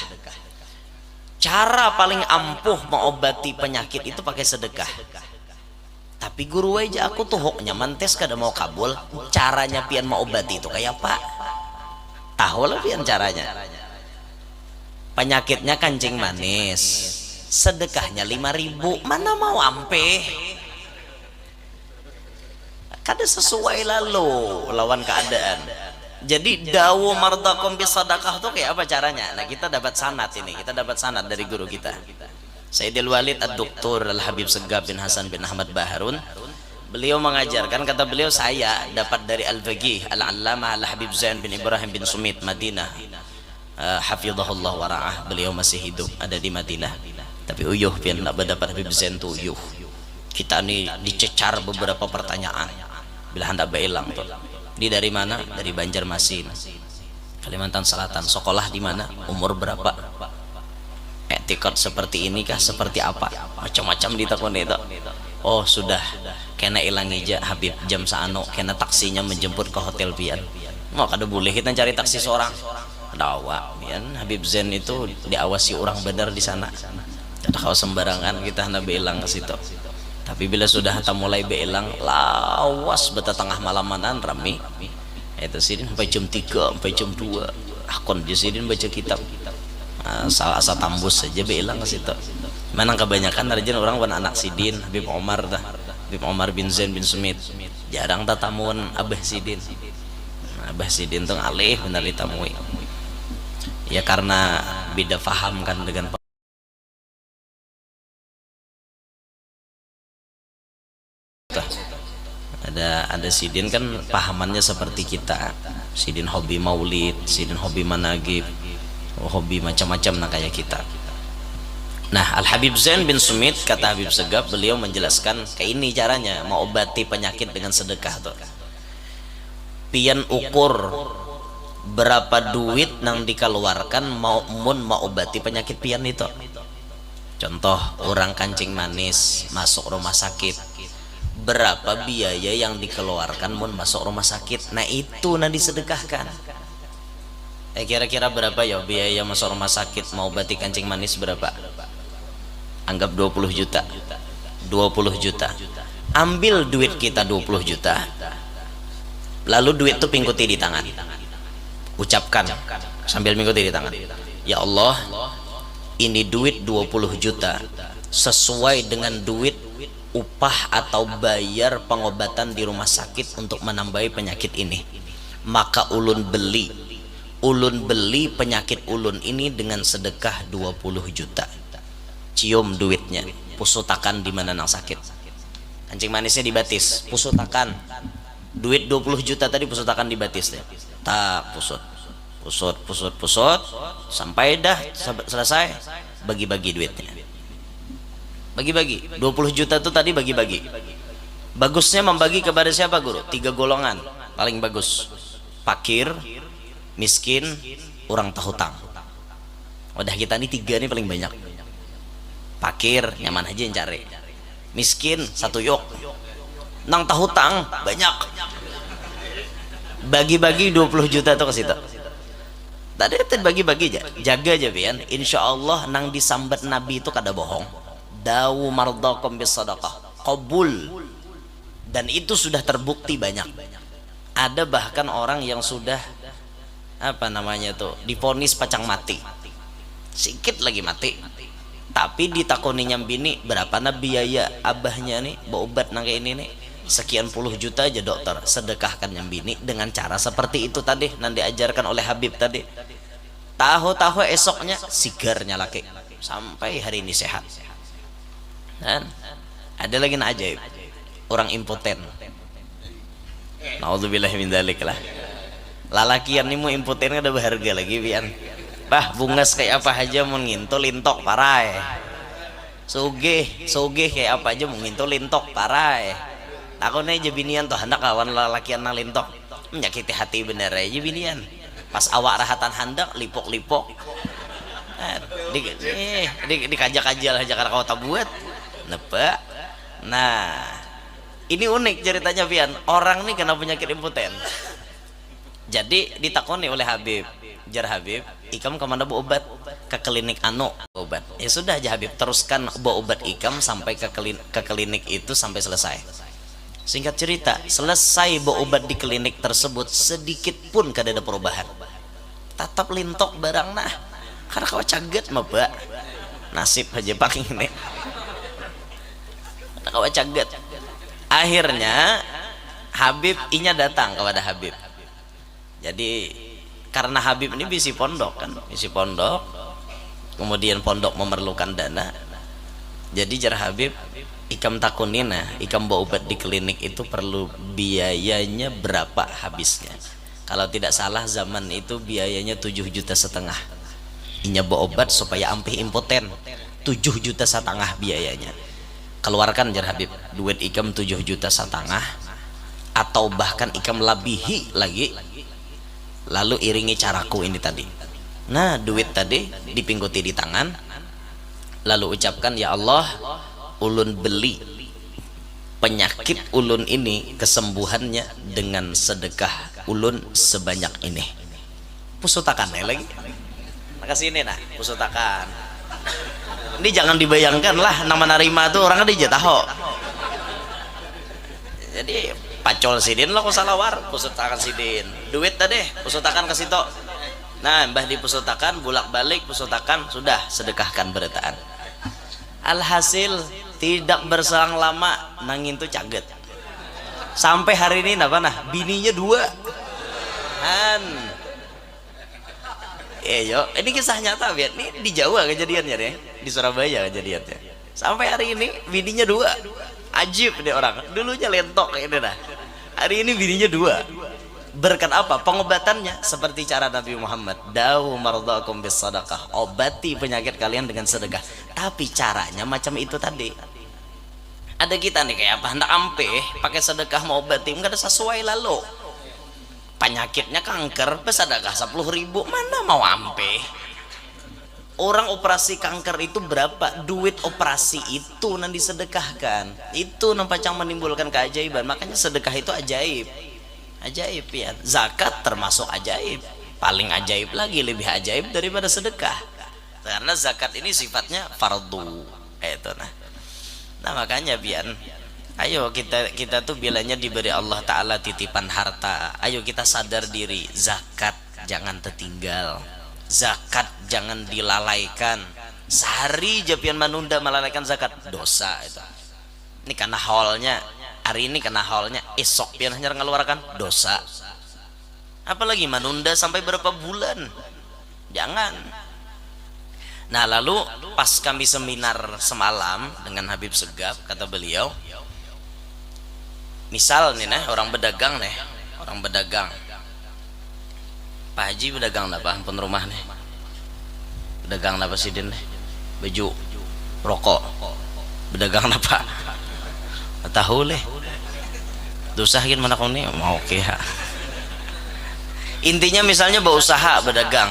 Cara paling ampuh mengobati penyakit itu pakai sedekah. Tapi guru aja aku tuh hok nyaman tes kada mau kabul. Caranya pian mengobati itu kayak apa? Tahu lah pian caranya. Penyakitnya kancing manis. Sedekahnya lima ribu. Mana mau ampeh? Kada sesuai lalu lawan keadaan. Jadi dawu mardakum bis sadaqah tuh kayak apa caranya? Nah, kita dapat sanad ini, kita dapat sanad dari guru kita. Sayyidil Walid Ad-Doktor Al-Habib Segaf bin Hasan bin Ahmad Baharun. Beliau mengajarkan, kata beliau, saya dapat dari Al-Faqih Al-Allamah Al-Habib Zain bin Ibrahim bin Sumit, Madinah. Eh, hafidhahullah wara'ah, beliau masih hidup, ada di Madinah. Tapi uyuh pian nak berdapat Habib Zain tu uyuh. Kita ni dicecar beberapa pertanyaan bila hendak bailang tu. Di dari mana? Dari Banjarmasin, Kalimantan Selatan. Sekolah di mana? Umur berapa? Etikot seperti ini kah? Seperti apa? Macam-macam ditakuni tu. Oh sudah, kena ilangi ja Habib, jam saanu kena taksinya menjemput ke hotel pian. Mau kada boleh kita cari taksi seorang. Kada awak pian, Habib Zain itu diawasi orang benar di sana. Kada kawa sembarangan kita handak bailang ke situ. Tapi bila sudah kita mulai bailang, lawas betatengah malamanan rami. Itu sidin sampai jam tiga, sampai jam dua. Akun je sidin baca kitab. Ah, salah asa tambus saja bailang ke situ. Manang kebanyakan rajin orang wan anak sidin, Habib Omar tah. Habib Omar bin Zain bin Sumit. Jarang tatamuan abah sidin. Nah, abah sidin tu ngalih benar ditamui. Ya karena beda paham kan dengan Tah. Ada ada sidin kan pahamannya seperti kita. Sidin hobi maulid, sidin hobi managib, hobi macam-macam nah kayak kita. Nah, Al Habib Zain bin Sumit, kata Habib Segaf, beliau menjelaskan kayak ini caranya mengobati penyakit dengan sedekah tuh. Pian ukur berapa duit nang dikeluarkan mau mun maubati penyakit pian itu. Contoh, orang kancing manis masuk rumah sakit, berapa biaya yang dikeluarkan mun masuk rumah sakit? Nah, itu nah disedekahkan. Eh, kira-kira berapa ya biaya masuk rumah sakit maubati kancing manis berapa? Anggap dua puluh juta. Dua puluh juta. Ambil duit kita dua puluh juta. Lalu duit tu pingkuti di tangan. Ucapkan sambil mingkuti di tangan. Ya Allah, ini duit dua puluh juta sesuai dengan duit upah atau bayar pengobatan di rumah sakit untuk menambahi penyakit ini. Maka ulun beli, ulun beli penyakit ulun ini dengan sedekah dua puluh juta. Cium duitnya, pusutakan di mana nang sakit. Kancing manisnya di batis, pusutakan. Duit dua puluh juta tadi pusutakan di batis deh. Tak pusut. Pusut, pusut, pusut. Sampai dah selesai. Bagi-bagi duitnya. Bagi-bagi. Dua puluh juta tuh tadi bagi-bagi. Bagusnya membagi kepada siapa, Guru? Tiga golongan. Paling bagus. Pakir, miskin, urang tahutang. Wadah kita ni tiga ni paling banyak. Pakir, nyaman haja cari. Miskin, satuyuk. Nang tahutang, banyak. Bagi-bagi dua puluh juta tu ka situ. Tadi, tadi bagi-bagi ja. Jaga ja pian. Insya Allah nang disambat Nabi itu kada bohong. Dawu mardakum bis sadaqah. Qabul. Dan itu sudah terbukti banyak. Ada bahkan orang yang sudah, apa namanya tu, divonis pacang mati. Sikit lagi mati. Tapi ditakuni nyambini, berapa nah biaya abahnya ni berobat nang kayak ini ni? Sekian puluh juta aja dokter, sedekahkan nyambini dengan cara seperti itu tadi, nang diajarkan oleh Habib tadi. Tahu-tahu esoknya sigarnya laki. Sampai hari ini sehat. Dan ada lagi nak ajaib. Orang imputen. Naudzubillah min dzalik lah. Lalakian ni mau imputen kada berharga lagi pian. Bah, bungas kayak apa aja mau ngintu lintok parai. Sugih, sugih kayak apa aja mau ngintu lintok parai. Aku nih aja binian tuh hendak lawan lalakian nang lintok. Menyakiti hati bener aja binian. Pas awak rahatan handak lipok-lipok. Nah, di, eh, di, dikajak-kajal aja karena kau tak buat. Nepa. Nah, ini unik ceritanya pian. Orang nih kena penyakit imputen. Jadi ditakoni oleh Habib, jar Habib, ikam kemana berobat? Ke klinik anu berobat. Ya sudah aja Habib, teruskan berobat ikam sampai ke, klin, ke klinik itu sampai selesai. Singkat cerita, selesai berobat di klinik tersebut, sedikit pun kada ada perubahan. Tatap lintok barang nah. Kada kawa caget maba. Nasib aja pang ini. Kada kawa caget. Akhirnya Habib inya datang kepada Habib. Jadi karena Habib ini bisi pondok kan, bisi pondok. Kemudian pondok memerlukan dana. Jadi jar Habib, ikam takuni nah, ikam berobat di klinik itu perlu biayanya berapa habisnya? Kalau tidak salah zaman itu biayanya tujuh juta setengah. Inya berobat supaya ampih imputen. Tujuh juta setengah biayanya. Keluarkan jar Habib, duit ikam tujuh juta setengah atau bahkan ikam labihi lagi. Lalu iringi caraku ini tadi. Nah, duit tadi dipingkuti di tangan. Lalu ucapkan, "Ya Allah, ulun beli penyakit ulun ini kesembuhannya dengan sedekah ulun sebanyak ini." Pusutakan ya lagi. Nah, ke sini nah, pusutakan. Ini jangan dibayangkan lah, nama narima tuh orang ada aja tahu. Jadi pacol sidin lah ku salawar, pusutakan sidin. Duit tadi, pusutakan ke situ. Nah, mbah dipusutakan, bulak balik pusutakan, sudah sedekahkan berataan. Alhasil tidak berselang lama nangin tuh caget. Sampai hari ini napa nah, bininya dua. Han. Eh yo, ini kisah nyata biar ini di Jawa kejadiannya deh, di Surabaya kejadiannya. Sampai hari ini bininya dua. Ajib nih orang. Dulunya lentok ini dah. Hari ini bininya dua. Berkat apa? Pengobatannya seperti cara Nabi Muhammad. Dawu mardakum bis sadaqah. Obati penyakit kalian dengan sedekah. Tapi caranya macam itu tadi. Ada kita nih kayak apa? Hendak ampeh, pakai sedekah mau obati, kada sesuai lalu. Penyakitnya kanker, bersedekah sepuluh ribu, mana mau ampeh? Orang operasi kanker itu berapa? Duit operasi itu nang disedekahkan. Itu nang pacang menimbulkan keajaiban. Makanya sedekah itu ajaib. Ajaib ya. Zakat termasuk ajaib. Paling ajaib lagi, lebih ajaib daripada sedekah. Karena zakat ini sifatnya fardu. Kayak itu nah. Nah, makanya pian, ayo kita kita tuh bilanya diberi Allah Ta'ala titipan harta, ayo kita sadar diri, zakat jangan tertinggal, zakat jangan dilalaikan. Sehari aja pian menunda melalaikan zakat, dosa itu. Ini karena haulnya, hari ini kena haulnya, esok pian hanyar ngeluarkan, dosa. Apalagi menunda sampai berapa bulan, jangan. Nah, lalu pas kami seminar semalam dengan Habib Segaf, kata beliau, misal nih nah, orang berdagang nih, orang berdagang. Pak Haji berdagang apa? Ampun rumah nih. Berdagang apa sidin nih? Baju, rokok. Berdagang apa? Tahu leh. Dosa gin mana kau nih? Mau oke ya. Intinya misalnya bausaha, badagang.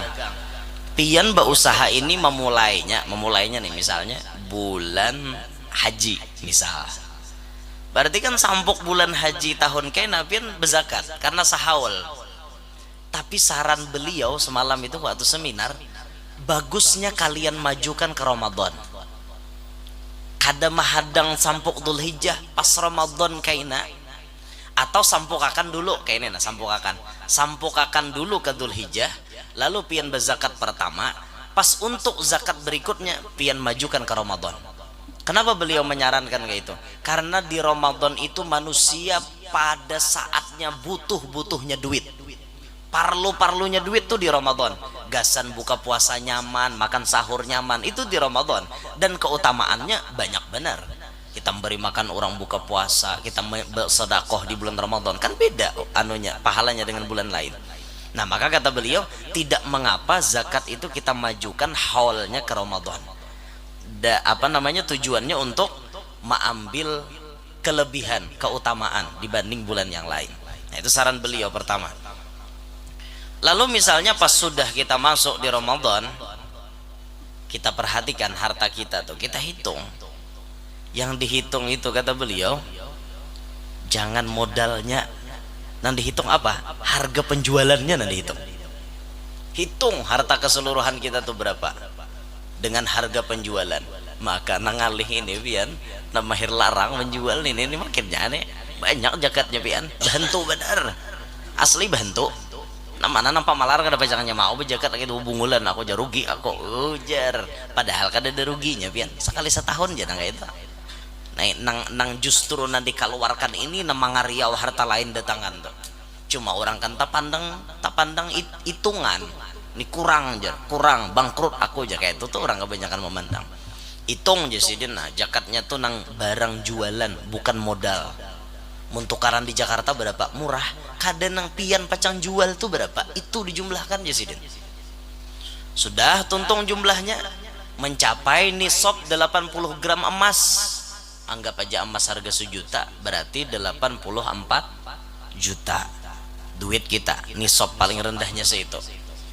Pian bausaha ini memulainya, memulainya nih misalnya bulan haji misal. Berarti kan sampuk bulan haji tahun kena pian bezakat karena sahaul. Tapi saran beliau semalam itu waktu seminar, bagusnya kalian majukan ke Ramadan. Kada mahadang sampuk Dzulhijjah, pas Ramadan kaina. Atau sampukakan dulu, kayak ini nah, sampukakan. Sampukakan dulu ke Dzulhijjah, lalu pian berzakat pertama, pas untuk zakat berikutnya pian majukan ke Ramadan. Kenapa beliau menyarankan kayak itu? Karena di Ramadan itu manusia pada saatnya butuh-butuhnya duit. Parlu-parlunya duit tuh di Ramadan. Gasan buka puasa nyaman, makan sahur nyaman, itu di Ramadan. Dan keutamaannya banyak benar. Kita memberi makan orang buka puasa, kita me- bersedekah di bulan Ramadan, kan beda anunya, pahalanya dengan bulan lain. Nah, maka kata beliau, tidak mengapa zakat itu kita majukan haulnya ke Ramadan. Da, apa namanya, tujuannya untuk mengambil kelebihan, keutamaan dibanding bulan yang lain. Nah, itu saran beliau pertama. Lalu misalnya pas sudah kita masuk di Ramadan, kita perhatikan harta kita tuh, kita hitung. Yang dihitung itu, kata beliau, jangan modalnya. Nang dihitung apa? Harga penjualannya nang dihitung. Hitung harta keseluruhan kita tuh berapa dengan harga penjualan. Maka nang ngalih ini pian, nang mahir larang menjual ini, ini makinnya nih banyak jakatnya pian. Bantu benar. Asli bantu. Nah, mana nang pamalar kada pacang nya mau bejakat lagi tuh, bungulan aku jar, rugi aku, ujar. Padahal kada ada ruginya pian, sekali setahun aja nang kayak itu. Nah, nang nang justru nang dikaluarkan ini nang mangariau harta lain datangan tuh. Cuma orang kan tapandang, tapandang it- hitungan. Ini kurang jar, kurang, bangkrut aku aja, kayak itu tuh orang kebanyakan memandang. Hitung aja sidin, nah, jakatnya tuh nang barang jualan, bukan modal. Mun tukaran di Jakarta berapa? Murah. Kada nang pian pacang jual tu berapa? Itu dijumlahkan ja sidin. Sudah tuntung jumlahnya, mencapai nisab delapan puluh gram emas. Anggap aja emas harga sejuta, berarti delapan puluh empat juta. Duit kita, nisab paling rendahnya seitu.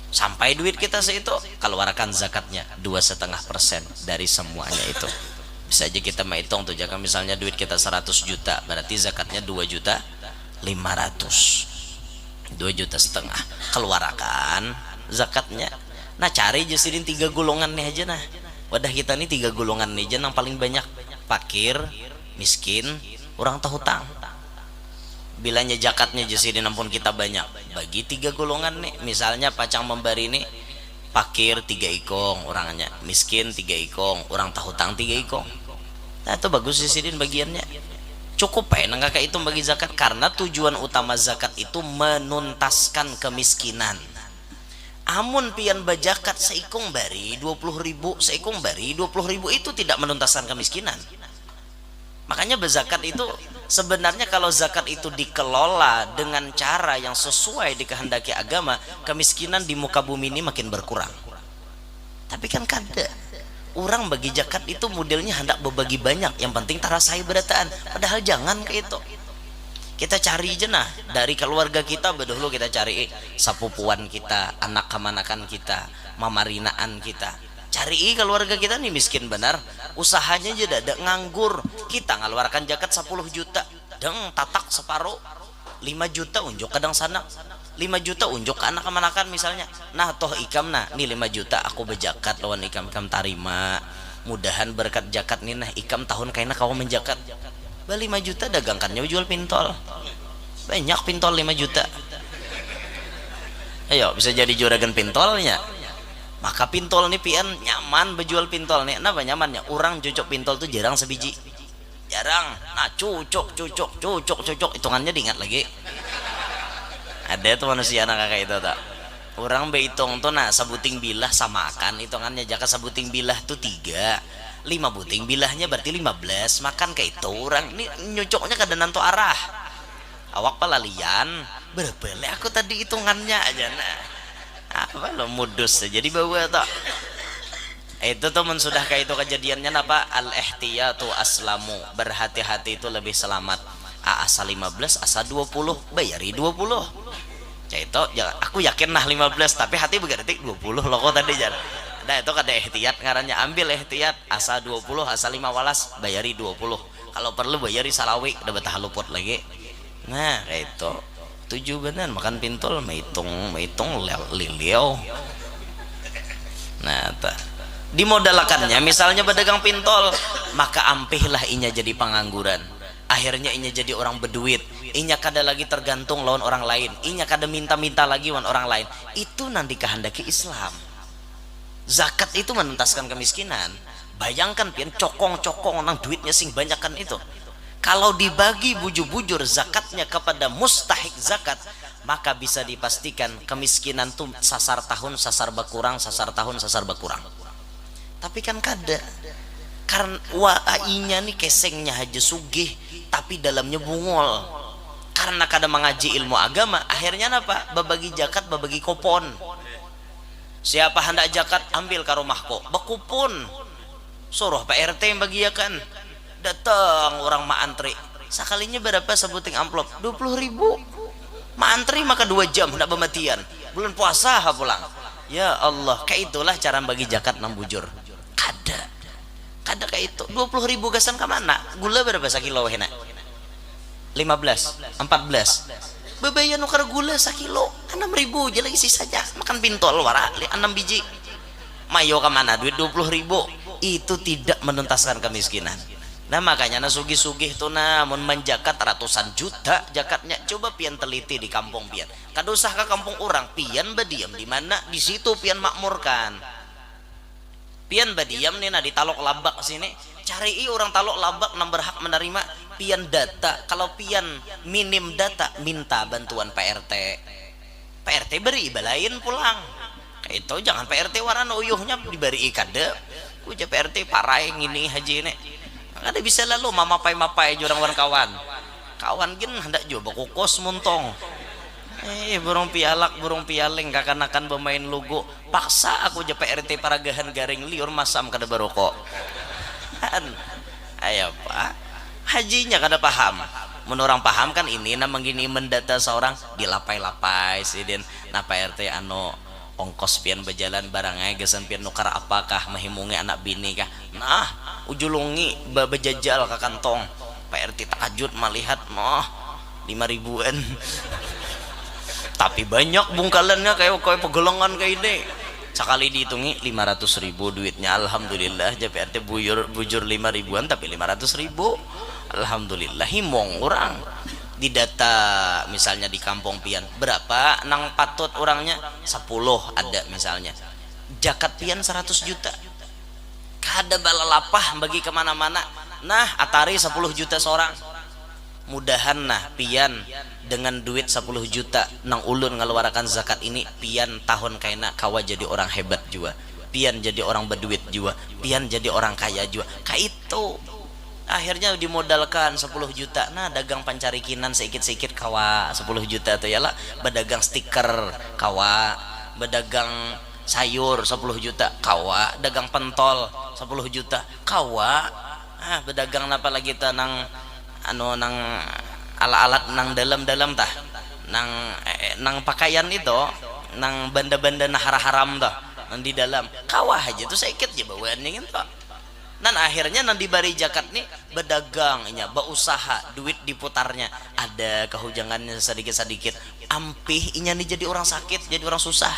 Sampai duit kita seitu, keluarkan zakatnya dua setengah persen dari semuanya itu. Bisa aja kita menghitung tuh, jika misalnya duit kita seratus juta, berarti zakatnya dua juta lima ratus. Dua juta setengah. Keluarkan zakatnya. Nah, cari aja sidin tiga golongan nih aja nah. Wadah kita nih tiga golongan nih aja nang paling banyak. Pakir, miskin, orang tahutang. Bilanya jakatnya aja sidin ampun kita banyak. Bagi tiga golongan nih. Misalnya pacang membari nih, pakir tiga ikong orangnya, miskin tiga ikong, orang tahutang tiga ikong. Nah, itu bagus di sidin bagiannya. Cukup bae nang kakak itu bagi zakat, karena tujuan utama zakat itu menuntaskan kemiskinan. Amun pian bajakat seikung bari dua puluh ribu, seikung bari dua puluh ribu itu tidak menuntaskan kemiskinan. Makanya berzakat itu sebenarnya, kalau zakat itu dikelola dengan cara yang sesuai dikehendaki agama, kemiskinan di muka bumi ini makin berkurang. Tapi kan kada. Orang bagi zakat itu modelnya hendak berbagi banyak, yang penting tarasai berataan. Padahal jangan kayak itu. Kita cari aja nah, dari keluarga kita bedahulu, kita cari sapupuan kita, anak kamanakan kita, mamarinaan kita. Cari keluarga kita nih miskin benar, usahanya aja dada, nganggur. Kita ngeluarkan zakat sepuluh juta, deng, tatak separuh. Lima juta unjuk kadang sanak, lima juta unjuk ke anak kamanakan misalnya. Nah, toh ikam nah, nih lima juta aku bezakat lawan ikam, ikam tarima. Mudahan berkat zakat nih nah, ikam tahun kaina kawa menzakat. Ba lima juta dagangkannya jual pintol. Banyak pintol lima juta. Ayo, bisa jadi juragan pintolnya. Maka pintol nih pian nyaman bejual pintol nih. Kenapa nyamannya? Orang cucuk pintol tuh jarang sebiji. Jarang. Nah, cucuk, cucuk, cucuk, cucuk. Hitungannya diingat lagi. Ada tuh manusia nang kayak itu tuh. Orang behitung tuh, nah, sabuting bilah samakan hitungannya. Jaka sabuting bilah tuh tiga, lima buting bilahnya berarti lima belas. Makan kayak itu orang. Ini nyucuknya kada nantu arah. Awak pelalian, berapa le aku tadi hitungannya aja nah. Apa lo mudus aja dibawa toh. Itu tuh mun sudah kayak itu kejadiannya napa, al ihtiyatu aslamu, berhati-hati itu lebih selamat. A asa lima belas, asa dua puluh, bayari dua puluh. Cai itu, ya, aku yakin nah lima belas, tapi hati begaretik dua puluh loko tadi jar. Nah, itu kada ihtiyat ngarannya, ambil ihtiyat, asa dua puluh, asa lima walas, bayari dua puluh. Kalau perlu bayari salawi, udah betah luput lagi. Nah, kayak itu. Tujuh benar makan pintol, maitung, maitung lil-, liliau. Nah, ta. Dimodalakannya misalnya berdagang pintol, maka ampihlah inya jadi pengangguran. Akhirnya inya jadi orang berduit. Inya kada lagi tergantung lawan orang lain. Inya kada minta-minta lagi wan orang lain. Itu nang dikahandaki Islam. Zakat itu menuntaskan kemiskinan. Bayangkan pian cokong-cokong nang duitnya sing banyakan itu. Kalau dibagi bujur-bujur zakatnya kepada mustahik zakat, maka bisa dipastikan kemiskinan tu sasar tahun sasar berkurang, sasar tahun sasar berkurang. Tapi kan kada. Karena wa inya ni kesengnya haja sugih, tapi dalamnya bungol. Karena kada mengaji ilmu agama, akhirnya apa? Babagi zakat, babagi kupon. Siapa hendak zakat, ambil ke rumahku. Bekupon. Suruh Pak R T bagiakan. Datang orang maantri. Sakalinya berapa sebuting amplop? Dua puluh ribu. Maantri maka dua jam, hendak bematian. Bulan puasa ha pulang. Ya Allah, kayak itulah cara bagi zakat nang bujur. Kada. Kada kayak itu. Dua puluh ribu gasan ke mana? Gula berapa sakilo wahina? Lima belas, empat belas. Bebaya nukar gula sakilo, enam ribu aja lagi sisanya. Makan pintol wara, li, enam biji. Mayo ke mana duit dua puluh ribu? Itu tidak menuntaskan kemiskinan. Nah, makanya nah sugih-sugih tuh nah, mun menjakat ratusan juta jakatnya. Coba pian teliti di kampung pian. Kada usah ke kampung orang, pian berdiam di mana, di situ pian makmurkan. Pian badiam nih nah di Talok Labak sini, carii urang Talok Labak nang berhak menerima. Pian data, kalau pian minim data, minta bantuan Pak R T. Pak R T beri balain pulang. Kayak itu jangan Pak R T waran uyuhnya diberi kada. Ujar Pak R T parai ngini haji ini. Kada bisa lalu mamapai-mapai jurang wan kawan. Kawan gin hendak jua bakukos muntong. Eh, burung pialak, burung pialing, kakanakan bermain lugu. Paksa aku ja P R T paragahan garing liur masam kada baroko. An, ayapa? Hajinya kada paham. Mun urang paham kan ini nang mangini mendata saurang dilapai-lapai sidin. Nah P R T anu ongkos pian bajalan barangai gasan pian nukar apakah mahimungi anak bini kah. Nah ujulungi ba bajajal ka kantong. P R T takajut malihat noh lima ribuan. Tapi banyak bungkalannya kayak kayak pegelengan kayak ini. Sakali dihitungi lima ratus ribu duitnya, alhamdulillah. Jar P R T bujur bujur lima ribuan tapi lima ratus ribu. Alhamdulillah himong orang. Di data misalnya di kampung pian berapa nang patut orangnya, sepuluh ada misalnya. Jakat pian seratus juta. Kada balalapah bagi kemana-mana. Nah atari sepuluh juta seorang. Mudahan nah pian dengan duit sepuluh juta nang ulun ngeluarakan zakat ini, pian tahun kaina kawa jadi orang hebat jua. Pian jadi orang berduit jua. Pian jadi orang kaya jua. Kaitu. Akhirnya dimodalkan sepuluh juta. Nah dagang pancarikinan seikit-seikit kawa sepuluh juta tu ya lah. Badagang stiker kawa. Badagang sayur sepuluh juta kawa, dagang pentol sepuluh juta kawa. Ah, bedagang napa lagi ta nang anu nang alat-alat nang dalam-dalam tah, nang eh, nang pakaian itu, nang benda-benda nah haram-haram tuh nang di dalam kawa aja tuh sakit aja bawaannya gitu. Nan akhirnya nang dibari jakat nih bedagang inya, bausaha, duit diputarnya, ada kehujangannya sedikit-sedikit, ampih inya nih jadi orang sakit, jadi orang susah.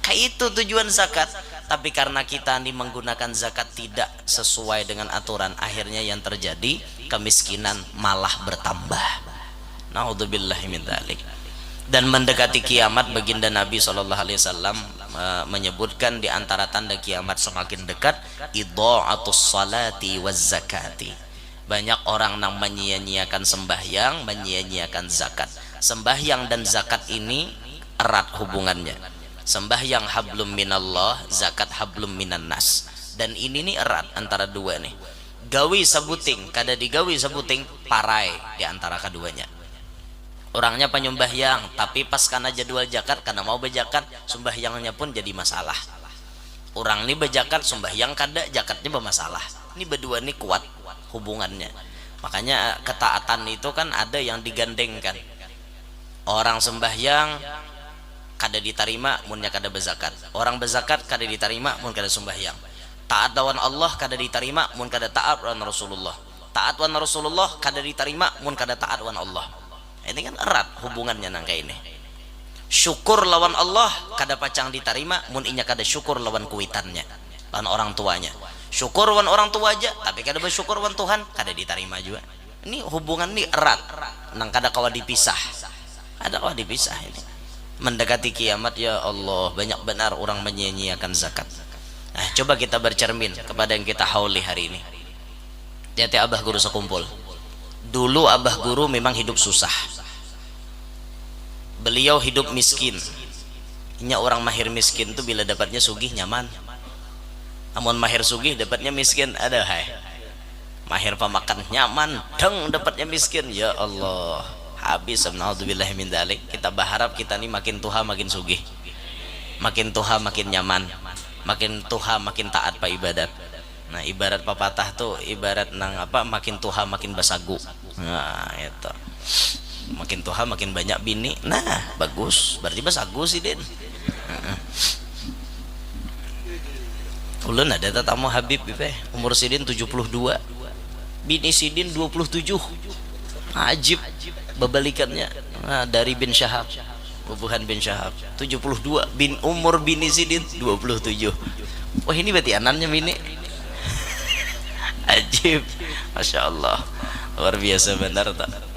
Kayak itu tujuan zakat. Tapi karena kita nih menggunakan zakat tidak sesuai dengan aturan, akhirnya yang terjadi kemiskinan malah bertambah. Naudzubillahi min dzalik. Dan mendekati kiamat, baginda Nabi Shallallahu Alaihi Wasallam eh, menyebutkan di antara tanda kiamat semakin dekat, idha'atus salati waz zakati. Banyak orang nang menyia-nyiakan sembahyang, menyia-nyiakan zakat. Sembahyang dan zakat ini erat hubungannya. Sembahyang hablum minallah, zakat hablum minan nas. Dan ini nih erat antara dua nih. Gawi sabuting, kada digawi sabuting, parai di antara keduanya. Orangnya penyumbahyang, tapi pas kana jadwal jakat, kada mau bejakat, sumbahyangnya pun jadi masalah. Orang ni bejakat, sumbahyang kada, jakatnya bermasalah. Ini berdua ni kuat hubungannya. Makanya ketaatan itu kan ada yang digandengkan. Orang sembahyang kada ditarima munnya kada bezakat. Orang bezakat kada ditarima mun kada sumbahyang. Taat lawan Allah kada ditarima mun kada taat lawan Rasulullah. Taat lawan Rasulullah kada ditarima mun kada taat lawan Allah. Ini kan erat hubungannya nang kayak ini. Syukur lawan Allah kada pacang ditarima mun inya kada syukur lawan kuitannya, lawan orang tuanya. Syukur lawan orang tua aja tapi kada bersyukur lawan Tuhan, kada ditarima juga. Ini hubungan ni erat, nang kada kawa dipisah. Kada kawa dipisah ini. Mendekati kiamat, ya Allah, banyak benar orang menyia-nyiakan zakat. Nah, coba kita bercermin kepada yang kita hauli hari ini. Lihat ya, Abah Guru Sekumpul. Dulu Abah Guru memang hidup susah. Beliau hidup miskin. Inya orang mahir miskin tu bila dapatnya sugih nyaman. Amun mahir sugih dapatnya miskin, ada hai. Mahir pamakan nyaman, deng dapatnya miskin. Ya Allah, habis. Naudzubillah min dzalik. Kita berharap kita ni makin tuha makin sugih, makin tuha makin nyaman, makin tuha makin taat pa ibadat. Nah, ibarat papatah tu ibarat nang apa, makin tuha makin basagu. Nah, itu. Makin tuha makin banyak bini. Nah, bagus. Berarti basagu sidin. Heeh. Ulun ada tatamu Habib, Bib, eh. Umur sidin tujuh puluh dua. Bini sidin dua puluh tujuh. Ajib babalikannya. Nah, dari bin Syahab. Bubuhan bin Syahab. Tujuh puluh dua. Bin, umur bini sidin dua puluh tujuh. Wah, ini berarti anannya bini. Ajib. Masya Allah. Luar biasa benar tak?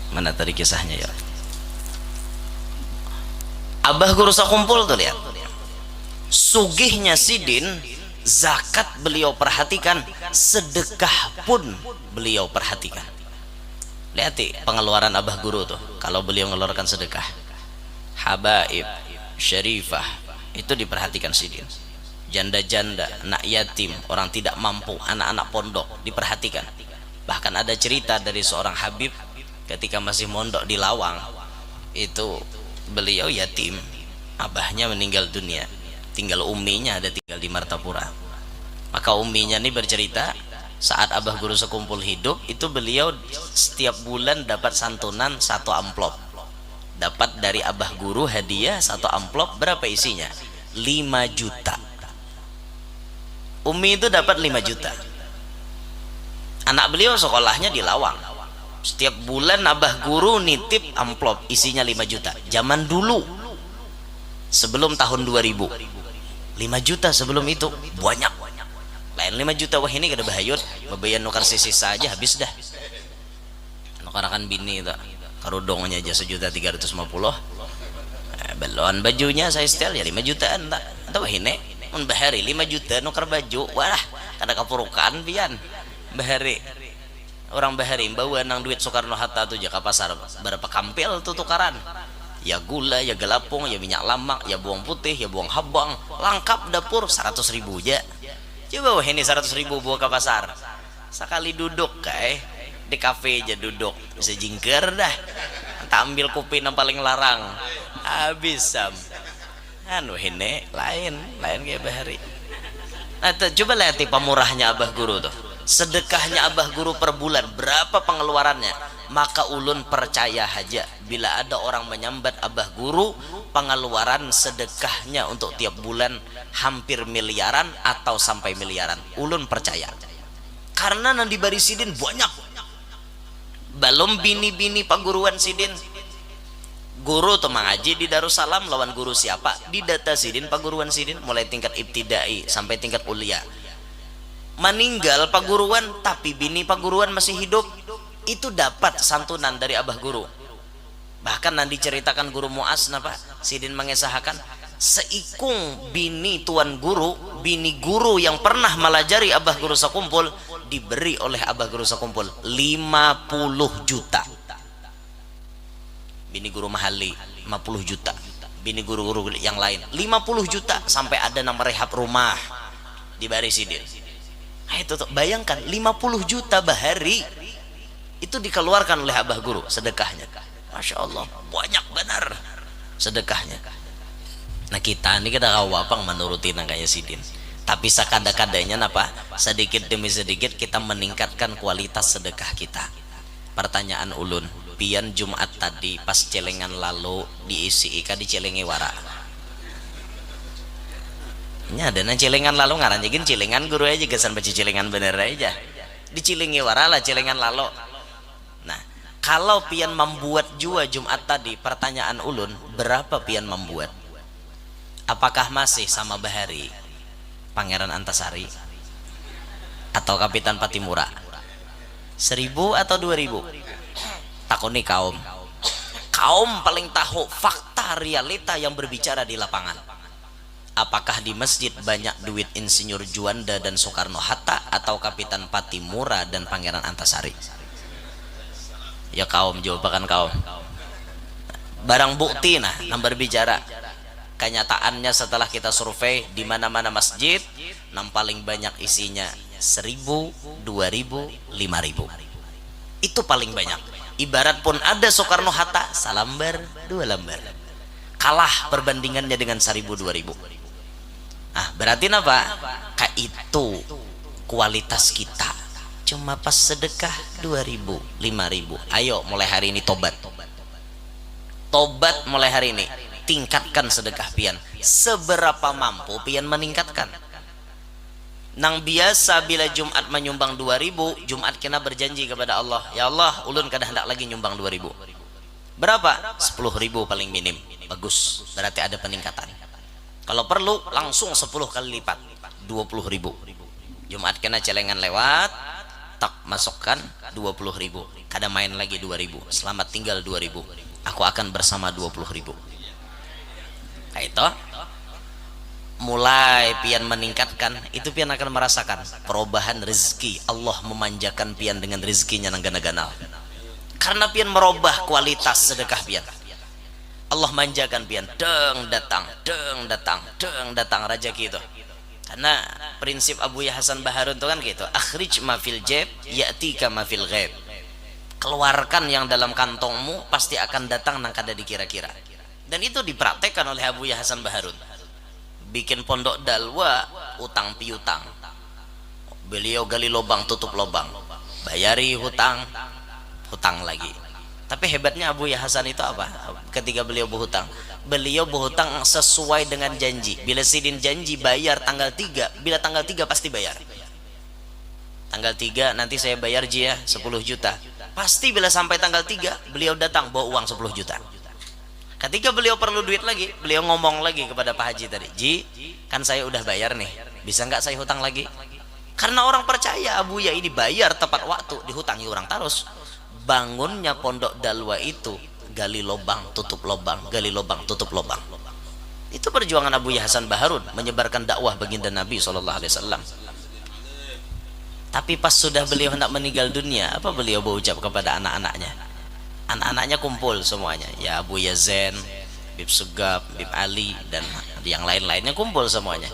Mana tadi kisahnya ya? Abah Guru Sakumpul tuh, lihat. Sugihnya sidin, zakat beliau perhatikan, sedekah pun beliau perhatikan. Lihati pengeluaran Abah Guru tuh, kalau beliau ngeluarkan sedekah. Habaib, syarifah, itu diperhatikan sidin. Janda-janda, anak yatim, orang tidak mampu, anak-anak pondok, diperhatikan. Bahkan ada cerita dari seorang Habib, ketika masih mondok di Lawang, itu beliau yatim, abahnya meninggal dunia, tinggal uminya ada tinggal di Martapura. Maka uminya ini bercerita, saat Abah Guru Sekumpul hidup, itu beliau setiap bulan dapat santunan satu amplop. Dapat dari Abah Guru hadiah satu amplop, berapa isinya? Lima juta. Umi itu dapat lima juta. Anak beliau sekolahnya di Lawang. Setiap bulan Abah Guru nitip amplop isinya lima juta. Zaman dulu, sebelum tahun dua ribu. Lima juta sebelum itu, banyak. Lain lima juta wahini kada bahayut, babayan nukar sisisa aja habis dah. Nukarakan bini tu, karudungnya aja sejuta tiga ratus lima puluh. Eh, belon bajunya saya setel ya lima jutaan tak. Atau wahini, mun bahari lima juta nukar baju, wah, kada kapurukan pian. Bahari. Orang bahari bawa nang duit Soekarno Hatta tu ja ka pasar, berapa kampil tu tukaran. Ya gula, ya galapung, ya minyak lamak, ya bawang putih, ya bawang habang, langkap dapur, saratus ribu ja. Coba wahini saratus ribu bawa ka pasar. Sakali duduk kai, di kafe ja duduk, bisa jingkar dah. Taambil kupi nang paling larang. Habis am. Anu, wahini lain, lain kaya bahari. Nah, te-, coba lihati pamurahnya Abah Guru tuh. Sedekahnya Abah Guru per bulan, berapa pengeluarannya? Maka ulun percaya haja, bila ada orang menyambat Abah Guru, pengeluaran sedekahnya untuk tiap bulan hampir miliaran atau sampai miliaran. Ulun percaya. Karena nang dibari sidin banyak. Balum bini-bini paguruan sidin. Guru tu mangaji di Darussalam lawan guru siapa, didata sidin paguruan sidin, mulai tingkat ibtidai sampai tingkat ulia. Maninggal paguruan, tapi bini paguruan masih hidup, itu dapat santunan dari Abah Guru. Bahkan nang diceritakan Guru Muas napa, sidin mangisahakan, seikung bini Tuan Guru, bini guru yang pernah malajari Abah Guru Sakumpul, diberi oleh Abah Guru Sakumpul lima puluh juta. Bini Guru Mahali, lima puluh juta. Bini guru-guru yang lain, lima puluh juta, sampai ada nang merehab rumah, dibari sidin. Nah, itu tuh, bayangkan, lima puluh juta bahari itu dikeluarkan oleh Abah Guru sedekahnya. Masya Allah, banyak benar sedekahnya. Nah, kita ni kada kawa pang manuruti nang kaya sidin. Tapi sakada-kadanya napa, sedikit demi sedikit kita meningkatkan kualitas sedekah kita. Pertanyaan ulun, Pian Jumat tadi pas celengan lalu diisi ika dicelengi wara. Nya ada nang celengan lalu ngarannya gin celengan guru aja gasan baca celengan bener aja. Dicelengi wara lah celengan lalu. Nah, kalau pian membuat jua Jumat tadi pertanyaan ulun berapa pian membuat? Apakah masih sama bahari Pangeran Antasari atau Kapitan Patimura? Seribu atau dua ribu? Takuni kaum. Kaum paling tahu fakta realita yang berbicara di lapangan. Apakah di masjid banyak duit Insinyur Juanda dan Soekarno Hatta atau Kapitan Patimura dan Pangeran Antasari? Ya kaum, jawabakan kaum. Barang bukti nah nang berbicara. Kenyataannya setelah kita survei di mana-mana masjid, nang paling banyak isinya seribu, dua ribu, lima ribu. Itu paling banyak. Ibarat pun ada Soekarno Hatta, salambar, dua lambar. Kalah perbandingannya dengan seribu, dua ribu. Nah, berarti napa? Ka itu kualitas kita. Cuma pas sedekah dua ribu, lima ribu. Ayo mulai hari ini tobat. Tobat mulai hari ini. Tingkatkan sedekah pian. Seberapa mampu pian meningkatkan. Nang biasa bila Jumat menyumbang dua ribu, Jumat kena berjanji kepada Allah, "Ya Allah, ulun kada hendak lagi nyumbang dua ribu." Berapa? Sepuluh ribu paling minim. Bagus, berarti ada peningkatan. Kalau perlu, langsung sepuluh kali lipat, dua puluh ribu. Jumat kena celengan lewat, tak masukkan dua puluh ribu. Kada main lagi dua ribu. Selamat tinggal dua ribu. Aku akan bersama dua puluh ribu. Nah, itu mulai pian meningkatkan, itu pian akan merasakan perubahan rezeki. Allah memanjakan pian dengan rezekinya nang ganal-ganal. Karena pian merubah kualitas sedekah pian. Allah manjakan pian, deng datang, deng datang, deng datang rajaki itu. Karena prinsip Abuya Hasan Baharun itu kan gitu, "Akhrij ma fil jaib, ya'tika ma fil ghaib." Keluarkan yang dalam kantongmu, pasti akan datang nang kada dikira-kira. Dan itu dipraktekkan oleh Abuya Hasan Baharun. Bikin pondok dalwa, utang piutang. Beliau gali lobang, tutup lobang. Bayari hutang, hutang lagi. Tapi hebatnya Abuya Hasan itu apa? Ketika beliau berhutang, beliau berhutang sesuai dengan janji. Bila sidin janji bayar tanggal tiga, bila tanggal tiga pasti bayar. Tanggal tiga nanti saya bayar ji ya, sepuluh juta. Pasti bila sampai tanggal tiga, beliau datang bawa uang sepuluh juta. Ketika beliau perlu duit lagi, beliau ngomong lagi kepada Pak Haji tadi, "Ji, kan saya udah bayar nih, bisa nggak saya hutang lagi?" Karena orang percaya Abuya ini bayar tepat waktu, dihutangi orang tarus. Bangunnya pondok dalwa itu, gali lobang, tutup lobang, gali lobang, tutup lobang. Itu perjuangan Abuya Hasan Baharun menyebarkan dakwah baginda Nabi sallallahu alaihi wasallam. Tapi pas sudah beliau hendak meninggal dunia, apa beliau berucap kepada anak-anaknya? Anak-anaknya kumpul semuanya, ya Abuya Zain, Bib Sugap, Bib Ali, dan yang lain-lainnya kumpul semuanya.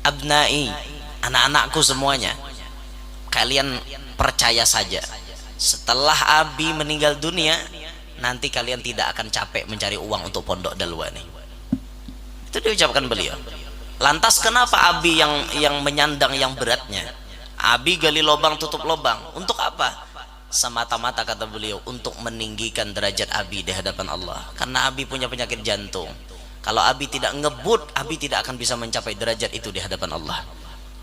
"Abnai, anak-anakku semuanya, kalian percaya saja. Setelah Abi meninggal dunia, nanti kalian tidak akan capek mencari uang untuk pondok dalwa nih." Itu diucapkan beliau. Lantas kenapa Abi yang yang menyandang yang beratnya? Abi gali lobang tutup lobang. Untuk apa? Semata-mata kata beliau untuk meninggikan derajat Abi di hadapan Allah. Karena Abi punya penyakit jantung. Kalau Abi tidak ngebut, Abi tidak akan bisa mencapai derajat itu di hadapan Allah.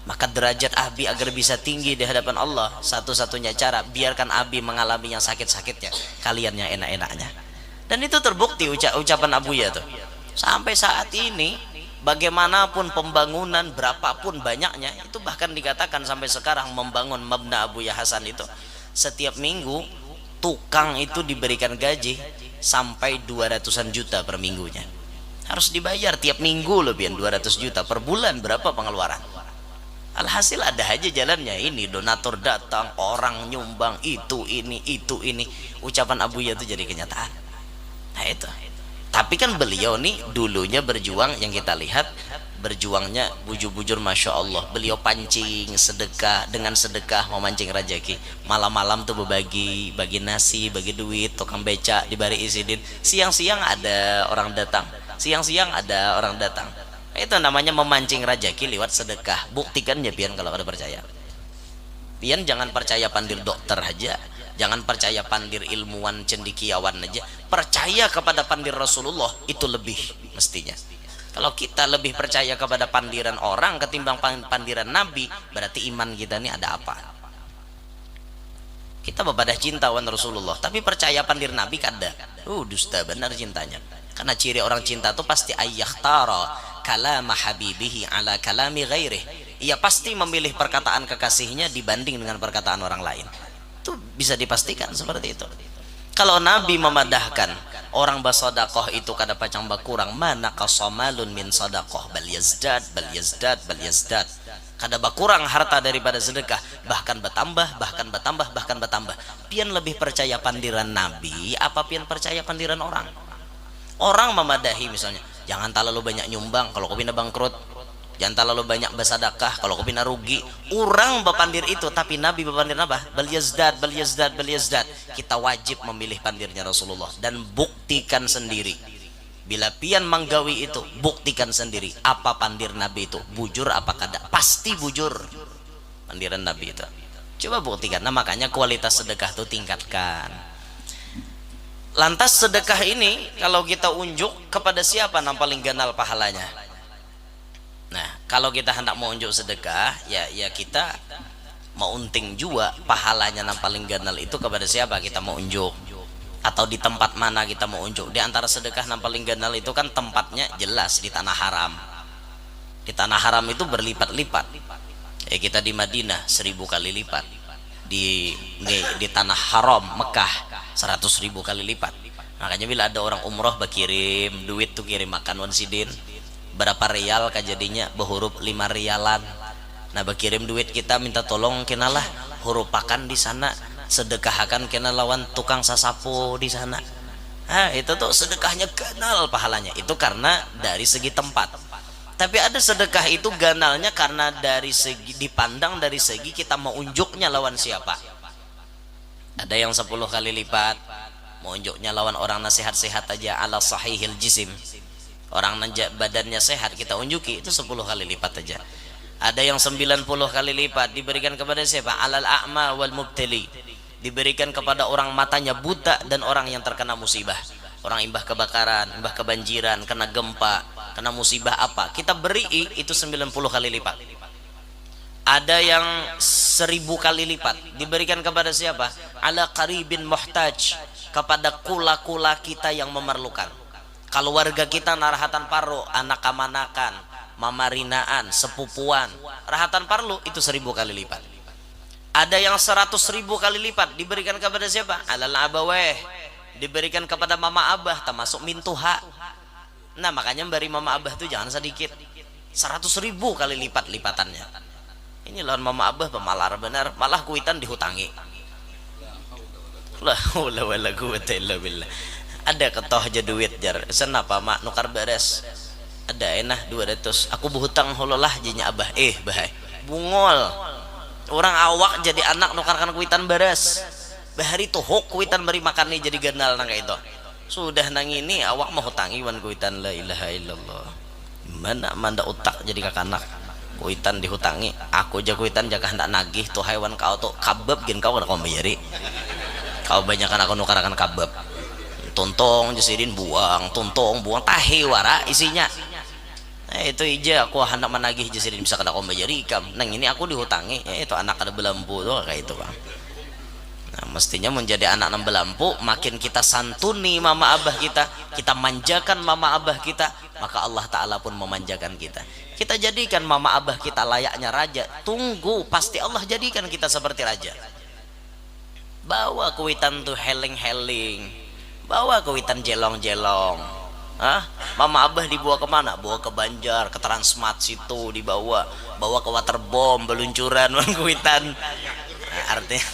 Maka derajat Abi agar bisa tinggi di hadapan Allah, satu-satunya cara, biarkan Abi mengalami yang sakit-sakitnya, kalian yang enak-enaknya. Dan itu terbukti uca- ucapan Abuya tuh. Sampai saat ini, bagaimanapun pembangunan, berapapun banyaknya, itu bahkan dikatakan sampai sekarang membangun Mabna Abuya Hasan itu, setiap minggu tukang itu diberikan gaji sampai dua ratusan juta per minggunya. Harus dibayar tiap minggu loh pian, dua ratus juta per bulan, berapa pengeluaran? Alhasil ada aja jalannya, ini donatur datang, orang nyumbang, itu ini, itu ini. Ucapan Abuya itu jadi kenyataan. Nah itu. Tapi kan beliau nih dulunya berjuang, yang kita lihat berjuangnya bujur-bujur, masya Allah. Beliau pancing sedekah, dengan sedekah memancing rajaki. Malam-malam tuh berbagi, bagi nasi, bagi duit, tukang beca dibari isidin. Siang-siang ada orang datang, siang-siang ada orang datang. Itu namanya memancing rajaki lewat sedekah. Buktikan ya pian kalau kada percaya. Pian jangan percaya pandir dokter aja, Jangan percaya pandir ilmuwan cendikiawan aja. Percaya kepada pandir Rasulullah itu lebih mestinya. Kalau kita lebih percaya kepada pandiran orang ketimbang pan- pandiran Nabi, berarti iman kita ini ada apa? Kita bepadah cinta wan Rasulullah, tapi percaya pandir Nabi kada. Uh, dusta benar cintanya. Karena ciri orang cinta tuh pasti ayyakhtara kalama habibihi ala kalami ghairih. Ia pasti memilih perkataan kekasihnya dibanding dengan perkataan orang lain. Itu bisa dipastikan seperti itu. Kalau Nabi memadahkan orang bersedekah itu kada pacang berkurang, mana kasomalun min sedekah, bal yazdad, bal yazdad, bal yazdad. Kada berkurang harta daripada sedekah, bahkan bertambah, bahkan bertambah, bahkan bertambah. Pian lebih percaya pandiran Nabi apa pian percaya pandiran orang? Orang memadahi misalnya, jangan terlalu banyak nyumbang kalau kau pina bangkrut. Jangan terlalu banyak bersedekah kalau kau pina rugi. Orang berpandir itu, tapi Nabi berpandir apa? Bal yazdad, bal yazdad, bal yazdad. Kita wajib memilih pandirnya Rasulullah dan buktikan sendiri. Bila pian manggawi itu, buktikan sendiri apa pandir Nabi itu, bujur apa kada. Pasti bujur pandiran Nabi itu. Coba buktikan. Nah, makanya kualitas sedekah itu tingkatkan. Lantas sedekah ini kalau kita unjuk kepada siapa nang paling ganal pahalanya? Nah, kalau kita hendak mau unjuk sedekah, ya ya kita mau unting juga pahalanya nang paling ganal itu kepada siapa kita mau unjuk, atau di tempat mana kita mau unjuk. Di antara sedekah nang paling ganal itu kan tempatnya jelas di tanah haram. Di tanah haram itu berlipat-lipat. Ya, kita di Madinah seribu kali lipat. Di di, di tanah haram Mekah seratus ribu kali lipat. Makanya bila ada orang umroh berkirim duit tuh kirim makan wan sidin. Berapa real kajadinya? Berhurup lima realan. Nah, berkirim duit kita minta tolong kenalah hurupakan di sana, sedekahakan kena lawan tukang sasapu di sana. Nah, itu tuh sedekahnya ganal pahalanya. Itu karena dari segi tempat. Tapi ada sedekah itu ganalnya karena dari segi dipandang dari segi kita mau unjuknya lawan siapa. Ada yang sepuluh kali lipat, mau unjuknya lawan orang nasihat sehat aja ala sahihil jisim. Orang nanja badannya sehat kita unjuki itu sepuluh kali lipat aja. Ada yang sembilan puluh kali lipat diberikan kepada siapa? Alal a'ma wal mubtali. Diberikan kepada orang matanya buta dan orang yang terkena musibah. Orang imbah kebakaran, imbah kebanjiran, kena gempa, kena musibah apa, kita beri itu sembilan puluh kali lipat. Ada yang seribu kali lipat diberikan kepada siapa? Ala qaribin muhtaj, kepada kula-kula kita yang memerlukan. Keluarga kita narahatan parlu, anak kamanakan, mamarinaan, sepupuan, rahatan parlu itu seribu kali lipat. Ada yang seratus ribu kali lipat diberikan kepada siapa? Alal abaweh, diberikan kepada mama abah termasuk mintuha. Nah, makanya bari mama abah tuh jangan sedikit, seratus ribu kali lipat lipatannya. Ini lawan mama abah pemalar benar, malah kuitan dihutangi. La haula wala quwata illa billah. Ada ketoh aja duit jar. Senapa mak nukar beres? Ada enah dua ratus. Aku berhutang hololah jinya abah. Eh bahai. Bungol. Orang awak jadi anak nukarkan kuitan beres. Bahari tuhuk kuitan beri makan nih jadi ganal nang kayak itu. Sudah nang ini awak mau hutangi wan kuitan la ilaha illallah. Mana manda utak jadi kakanak. Kuitan dihutangi. Aku ja kuitan jaka hendak nagih tuh haiwan kau tuh kabeb gin kau kada kau bayari. Kau banyakan aku nukarakan kabeb. Tuntung jasidin buang, tuntung buang tahi wara isinya. Nah, itu ija aku hendak menagih jasidin bisa kada kau bayari ikam. Nang ini aku dihutangi. Eh, itu anak ada belampu tuh kayak itu bang. Nah, mestinya menjadi anak nang belampu, makin kita santuni mama abah kita, kita manjakan mama abah kita, maka Allah Ta'ala pun memanjakan kita. Kita jadikan mama abah kita layaknya raja. Tunggu, pasti Allah jadikan kita seperti raja. Bawa kuitan tuh heling-heling, bawa kuitan jelong-jelong. Hah? Mama abah dibawa kemana? Bawa ke Banjar, ke Transmart situ dibawa, bawa ke waterbomb, beluncuran wan kuitan. Nah, artinya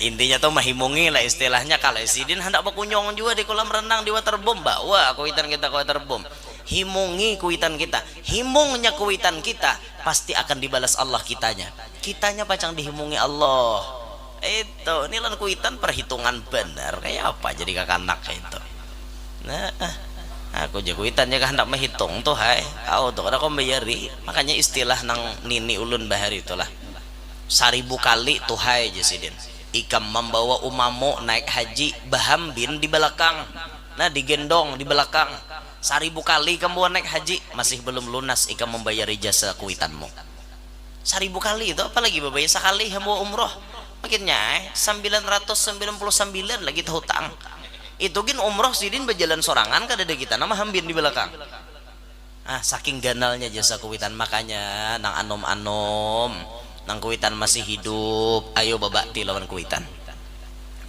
intinya tuh mahimungi lah istilahnya. Kalau sidin hendak berkunyong juga di kolam renang di waterbomb, bawa kuitan kita ke waterbomb. Himungi kuitan kita. Himungnya kuitan kita pasti akan dibalas Allah kitanya. Kitanya pacang dihimungi Allah. Itu nilan kuitan perhitungan benar kayak apa jadi kakanak kayak itu. Nah, aku jago kuitan jaga hendak menghitung tuh hai. Kau tuh kada kau bayari. Makanya istilah nang nini ulun bahari itulah. Saribu kali tuh hai jasidin. Ikam mambawa umamu naik haji, bahambin di balakang. Nah, digendong di balakang. Saribu kali ikam bawa naik haji, masih balum lunas ikam mambayari jasa kuitanmu. Saribu kali itu, apalagi babaya sakali ikam bawa umroh. Makinnya, eh, sambilan ratus sambilan puluh sambilan lagi tahutang. Itu gin umroh sidin bajalan sorangan, kadada kita nang mahambin di balakang. Ah, saking ganalnya jasa kuitan, makanya nang anum-anum, nang kuitan masih hidup, ayo babakti lawan kuitan.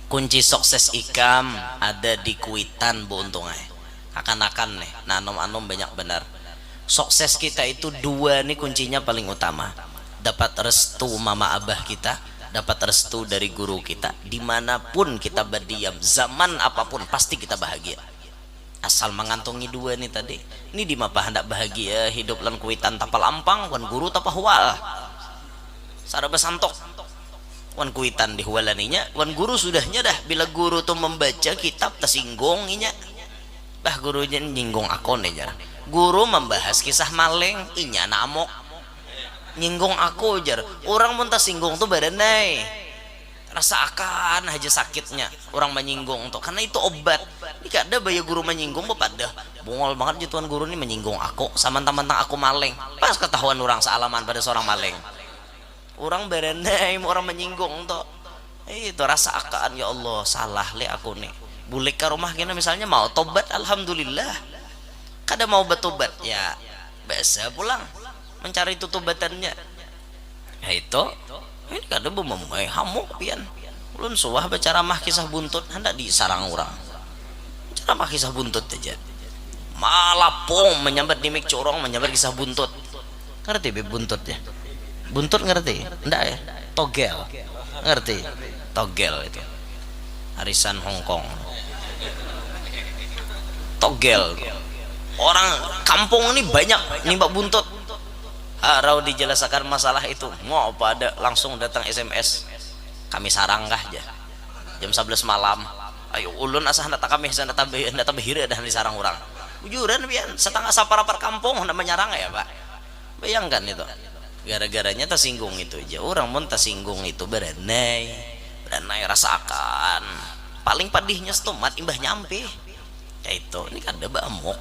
Kunci sukses ikam ada di kuitan, bu untung ai. Akan-akan nih, nang anum-anum banyak banar. Sukses kita itu dua nih kuncinya paling utama. Dapat restu mama abah kita, dapat restu dari guru kita. Dimanapun kita berdiam, zaman apapun, pasti kita bahagia. Asal mangantungi dua nih tadi. Ini dimapa handak bahagia hidup lan kuitan tapalampang, wan guru tapahual. Sara basantok. Wan kuitan dihualaninya, wan guru sudahnya dah. Bila guru tu membaca kitab, tasinggung inya. Bah, gurunya nyinggung aku nih, jar. Guru membahas kisah maling, inya namuk. Nyinggung aku, jar. Orang mun tasinggung tu badanai. Rasa akan aja sakitnya orang menyinggung tuh, karena itu obat. Ini kada baya guru menyinggung, bepadah bungol banget aja tuan guru nih menyinggung aku, samantang-mantang aku maling, pas ketahuan orang sealaman pada seorang maling. Orang berenai orang menyinggung tuh, itu rasa akan, ya Allah, salah le aku nih. Bulik ke rumah kena misalnya mau tobat, alhamdulillah. Kada mau bertobat, ya biasa pulang mencari tutubatannya. Ya itu, ini kada bememai hamu pian. Ulun suah berceramah kisah buntut, hendak disarang orang. Ceramah kisah buntut aja. Malapung menyambat di mik curong, menyambat kisah buntut. Ngerti be buntut ya? Buntut ngerti? Ndak ya? Togel. Ngerti? Togel itu. Arisan Hongkong. Togel. Orang kampung ini banyak nimbak buntut. Harau dijelasakan masalah itu. Mau apa ada langsung datang S M S. Kami sarang kah aja. Jam sebelas malam. Ayo ulun asa hendak kami asa hendak tabe hendak tabe hira dah disarang orang. Bujuran pian, setengah saparapat kampung hendak menyarang ya, Pak. Bayangkan itu. Gara-garanya tersinggung itu aja. Orang pun tersinggung itu berenai. Berenai rasakan. Paling padihnya setomat imbah nyampe. Ya itu, ini kada baamuk.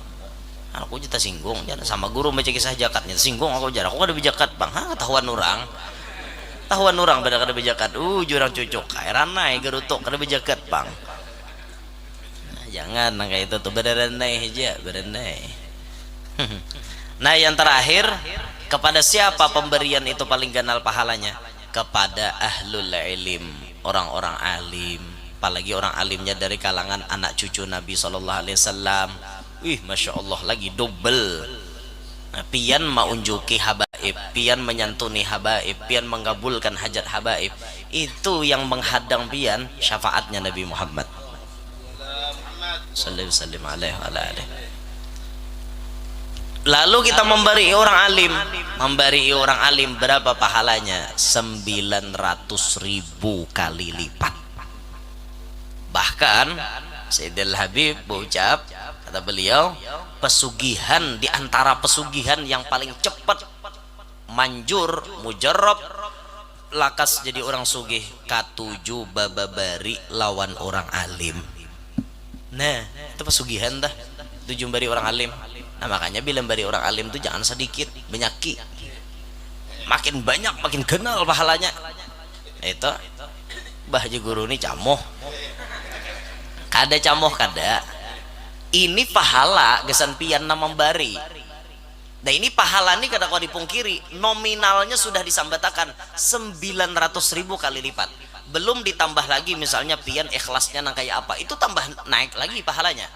Aku aja tersinggung, jar. Sama guru baca kisah jakatnya, tersinggung aku, jar. Aku kada bejakat, Bang. Hah, ketahuan orang. Ketahuan orang pada kada bejakat. Uh, jurang cucuk. Kairanai gerutuk kada bejakat, Bang. Nah, jangan nang kayak itu tuh, berenai aja, berenai. Nah, yang terakhir, kepada siapa pemberian itu paling ganal pahalanya? Kepada ahlul ilim, orang-orang alim, apalagi orang alimnya dari kalangan anak cucu Nabi Sallallahu Alaihi Wasallam. Wih, masya Allah, lagi double. Nah, pian maunjuki habaib, pian menyantuni habaib, pian mengabulkan hajat habaib, itu yang menghadang pian syafaatnya Nabi Muhammad. Sallallahu alaihi wasallam alaihi wa ala alihi. Lalu kita memberi orang alim, memberi orang alim berapa pahalanya? Sembilan ratus ribu kali lipat. Bahkan Sayyidil Habib berucap, kata beliau, pesugihan di antara pesugihan yang paling cepat manjur, mujarab, lakas jadi orang sugih, katuju bababari lawan orang alim. Nah, itu pesugihan dah. Tuju bari orang alim. Nah, makanya bila bari orang alim tuh jangan sedikit, banyaki. Makin banyak, makin kenal pahalanya. Itu bah aja guru ni camoh. Kada camoh, kada. Ini pahala gasan pian nang membari. Nah, ini pahala ni kada kawa dipungkiri, nominalnya sudah disambatakan sembilan ratus ribu kali lipat. Belum ditambah lagi misalnya pian ikhlasnya nang kayak apa, itu tambah naik lagi pahalanya.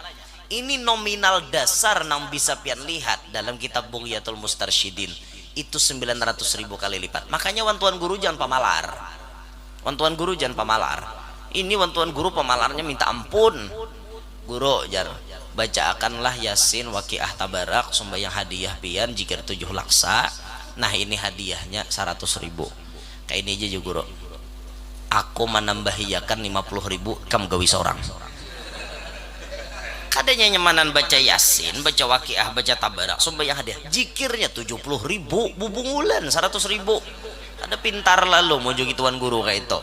Ini nominal dasar nang bisa pian lihat dalam kitab Bughyatul Mustarsyidin. Itu sembilan ratus ribu kali lipat. Makanya wan tuan guru jangan pamalar. Wan tuan guru jangan pamalar. Ini wan tuan guru pamalarnya minta ampun. Guru, jar, bacaakanlah Yasin, Waqiah, Tabarak, sumbayang hadiah pian, jikir tujuh laksa. Nah, ini hadiahnya saratus ribu. Kayak ini aja, guru. Aku manambahiakan lima puluh ribu, kam gawi sorang. Kadanya nyamanan baca Yasin, baca Waqiah, baca Tabarak, sumbayang hadiah. Jikirnya tujuh puluh ribu, bubungulan saratus ribu. Kada pintar lalu mujuki tuan guru kayak itu.